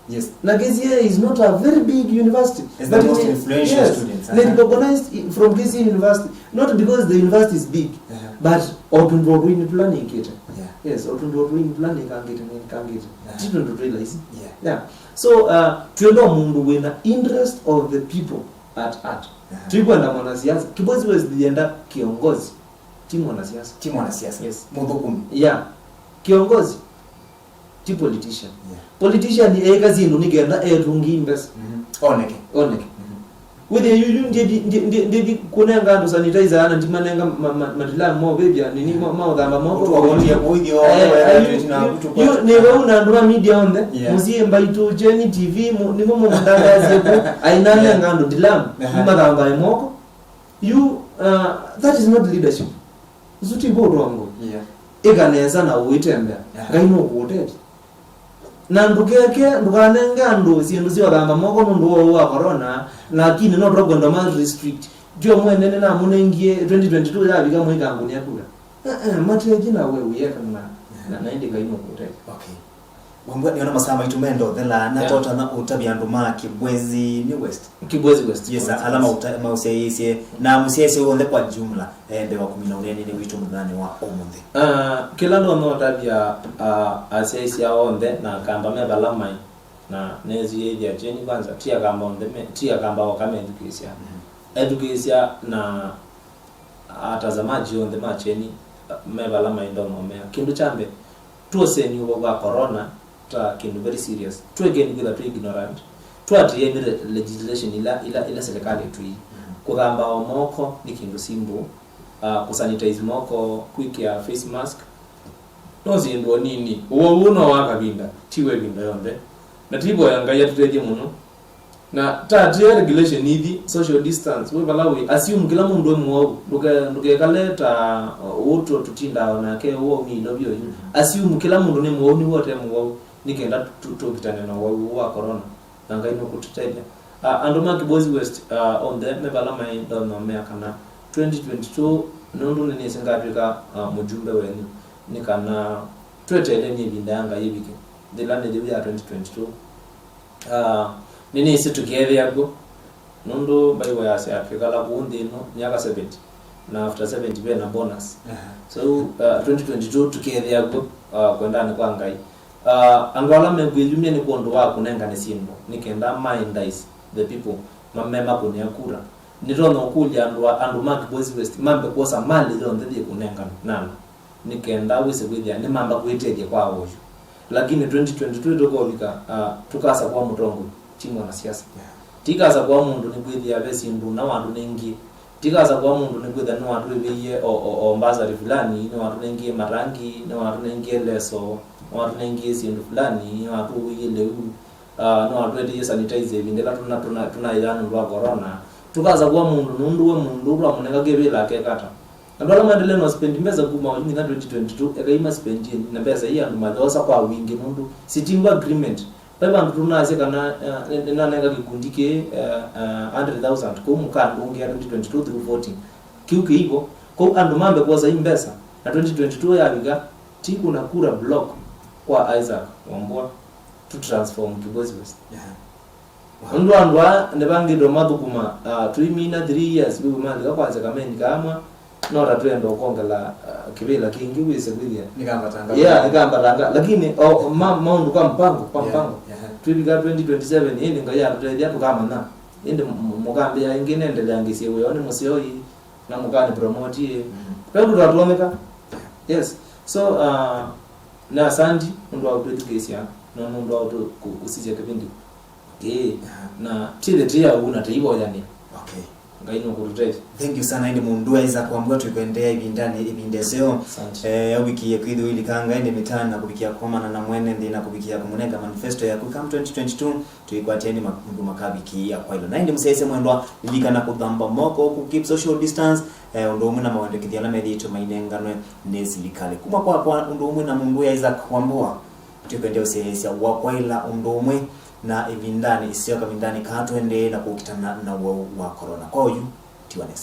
Yes. Na K C A is not a very big university. It's the most influential students, nĩ recognized i-, from K C A University, not because the university is big, uh-huh, but o tũndũ o twĩnĩ tũla nĩkĩte. Yeah. Yes, o tũndũ o twĩnĩ tũla nĩkangĩte, nĩkangĩte. Uh-huh. Ti tũndũ twĩ laisi. Yeah. Yeah. So uh, twĩenda mũndũ wĩna interest of the people at heart. Aha. Tũikwenda mwanasiasa. Kibwezi West yenda kiongozi, ti mwanasiasa. Ti mwanasiasa. Yes. Mũthũkũmi. Yeah. Kiongozi, ti politician. Yeah. Politician eka syĩndũ nĩkenda etũngi mbesa. Mhm. Oneke. Oneke. Mhm. Wĩthĩe yu, yu ndithi, ndi- ndi- ndithi kũnenga andũ sanitizer ana ndimanenga ma- ma- matilamu ma ũvĩvya nini ma- ma ũthamba moko. Ũtũkũtia kũithio. Eh, wega ayu- yu- na yu- ũtũkũtia. Yu nĩ vau na andũ ma media onthe. Yeah. Mũsyĩ mbaitũ, Kyeni T V, mu- nĩmo mũmũtangazie kũ. Ainanenga andũ ndilamu. Aha. Mathambae moko. You uh, that is not leadership. Ũsu ti vo ũtongoi. Yeah. Ĩka nesa na ũitembea. Aha. Ngai nũkũũtethya. Na ndũkeke, ndũkanenge andũ syĩndũ sya ũthamba moko nũndũ wa ũũ wa corona, lakini no tũkwenda ma restrict. Tyo mwene nĩnamũnengie twenty twenty-two yavika mũikangũnĩa kura. Eh, eh, matethye na we ũyeka na, na, na ĩndĩ Ngai nũkũũtethya. Okay. Wambua nĩona masaa maitũ menda ũthela, na Yeah. totana ũtavya andũ ma Kibwezi New West. Kibwezi West. Yes, Kibwezi ala West. Mauta- maũsyaĩĩsye, na mũsyaĩĩsye w'onthe kwa jumla, eh, mbee wa kũmina ũneeninĩ witũ mũthenyanĩ wa ũmũnthĩ. Ah, kĩla ndonya ũtavya, ah, asyaĩĩsya onthe na Akamba me vala maĩ, na nesĩ ĩthya Kyeni kwanza, ti Akamba onthe me, ti Akamba oka methukĩĩsya. Mhm. Ethukĩĩsya na atazamaji onthe ma Kyeni me vala maĩ ndonya ũmea. Kĩndũ kya mbee, tuoseni ũvoo wa corona ta kĩndũ very serious. Twekeni kwĩtha twĩ ignorant. Tũatĩĩeni re- legislation ila, ila, ila serikali ĩtwĩie. Mhm. Kũthamba o moko nĩ kĩndũ simple. Uh, kũsanitize moko, kwĩkĩa face mask, no syĩndũ o nini. Ũwau ũũ no wa kavinda, ti wa ĩvinda yonthe. Na tũivoya Ngai atũtethye mũno. Na tatia regulation ithi, social distance, wĩ vala wĩ, assume kĩla mũndũ e mũwau. Ndũke- ndũkekale ta uh, ũũ tũ- tũtindaa o nake ũwau nĩ ilovyo yu. Assume kĩla mũndũ nĩ mũwau, nĩw'o ũte mũwau, nĩ kenda tũ- tũkitane na ũwau ũũ wa corona. Na Ngai nũkũtũtethya. Uh, andũ ma Kibwezi West uh, onthe me vala maĩ ndonya ũmea kana twenty twenty-two, nũndũ nĩnĩsĩ ngatw'ĩka uh, mũjumbe wenyu, nĩ kana tweteeleni ĩvinda ya Ngai ĩvike, yĩla nĩ yĩu ya twenty twenty-two. Ah, nĩnĩsĩ tũkeethĩa kw'o, nũndũ Bible yasya twĩkala kũũ nthĩ ĩno myaka seventy, na after seventy ve na bonus. Aha. So uh, twenty twenty-two tũkeethĩa kw'o, uh, kwendanĩ kwa Ngai. Uh, andũ ala mekwĩyumya nĩ kwondũ wa kũnengane syĩndũ, nĩ kenda ma entice the people, ma- memakũnĩa kura. Nĩtonya ũkũlya andũ a- andũ ma Kibwezi West mambe kwosa malĩ yonthe yĩkũnenganwa nana, nĩ kenda wĩse kwĩthĩa nĩmamba kwĩtethya kwa oyu. Lakini twenty twenty-two tũkovika, uh, tũkasakũa mũtongoi, ti mwanasiasa. Yeah. Tikasakũa mũndũ nĩkwĩthĩa ve syĩndũ na watũnengie. Tikasakũa mũndũ nĩkwĩthĩa nĩwatwĩvĩie o, o, o mbasarĩ fulani, nĩwatũnengie matangi, nĩwatũnengie leso, nĩwatũnengie syĩndũ fulani, nĩwatũwĩie lĩu. Ah, no atwetĩie sanitizer ĩvinda ĩla tũna- tũna- tũnaĩaa nũndũ wa corona. Tũkasakũa mũndũ nũndũ we mũndũ twamũnenga kĩvĩla akeka ata. Andũ ala maendelee no spend mbesa kuma oyu nginya twenty twenty-two, ekai ma spend na mbesa ii andũ mathoosa kwa wingĩ nũndũ sitting agreement. Vai vandũ tũnasya kana eh, nĩ- nĩnanenga kĩkundi kĩĩ eh, eh, hundred thousand kũu mũkandũngĩa twenty twenty-two through voting. Kĩu kĩivo. Kũu andũ mambe kwosa ii mbesa na twenty twenty-two yavika, tikũna kura block kwa Isaac Wambua to transform Kibwezi West. Yeah. Nũndũ andũ aa nĩvangĩtwe mathũkũma uh, tũimina three years, wĩw'e malika kwanza kameni kaamwa, no ta twenda ũkongela uh, kĩvĩla kĩngĩ wĩse kwĩthĩa. Nĩkambatanga. Yeah, nĩkambatanga. Lakini o, ma, maũndũ kwa mpango, kwa Yeah, mpango. Yeah. Twĩvika twenty twenty-seven, ĩndĩ Ngai atũtethya tũkamanya. Ĩndĩ m- mũkambĩa ĩngĩ nendeleangĩsye wĩoo nĩ mũseo ii, na mũkani promote ĩ. Mhm. Ve ũndũ twatwoneka. Yes. So uh, na asanti nũndũ wa kũtwĩthukĩĩsya na nũndũ wa kũtũ- kũ- kũsisya kĩvindi kĩĩ. Yeah. Na tĩthe tĩ ya ũu na tĩivoyanĩa. Okay. Ngai nũkũtũtethya. Thank you sana. Ĩndĩ mũndũ Isaac Wambua twĩkwendeea ĩvindanĩ, ĩvinda ĩseo. Asante. Eh, ũvikie kwĩthĩwa ilikanga ĩndĩ mĩtana kũvikia kũkomana na mwene nthĩ na kũvikia kũmũnenga manifesto yaku come twenty twenty-two. Tũikwatĩeni maũndũ makavikĩĩa kwaĩla. Na ĩndĩ mũsyaĩĩsya mwendwa, lilikana kũthamba moko, kũ keep social distance, eh, ũndũ ũmwe na mawendekethyo ala methĩĩtwe mainenganwe nĩ silikalĩ. Kuma kwakwa ũndũ ũmwe na mũndũ ya Isaac Wambua, tũkwendea ũsyaĩĩsya wa kwaĩla ũndũ ũmwe na ĩvindanĩ ĩseo kavindanĩ kaa tũendee na kũkitana na ũwau wa corona. Kwa oyu, tiwa nesa.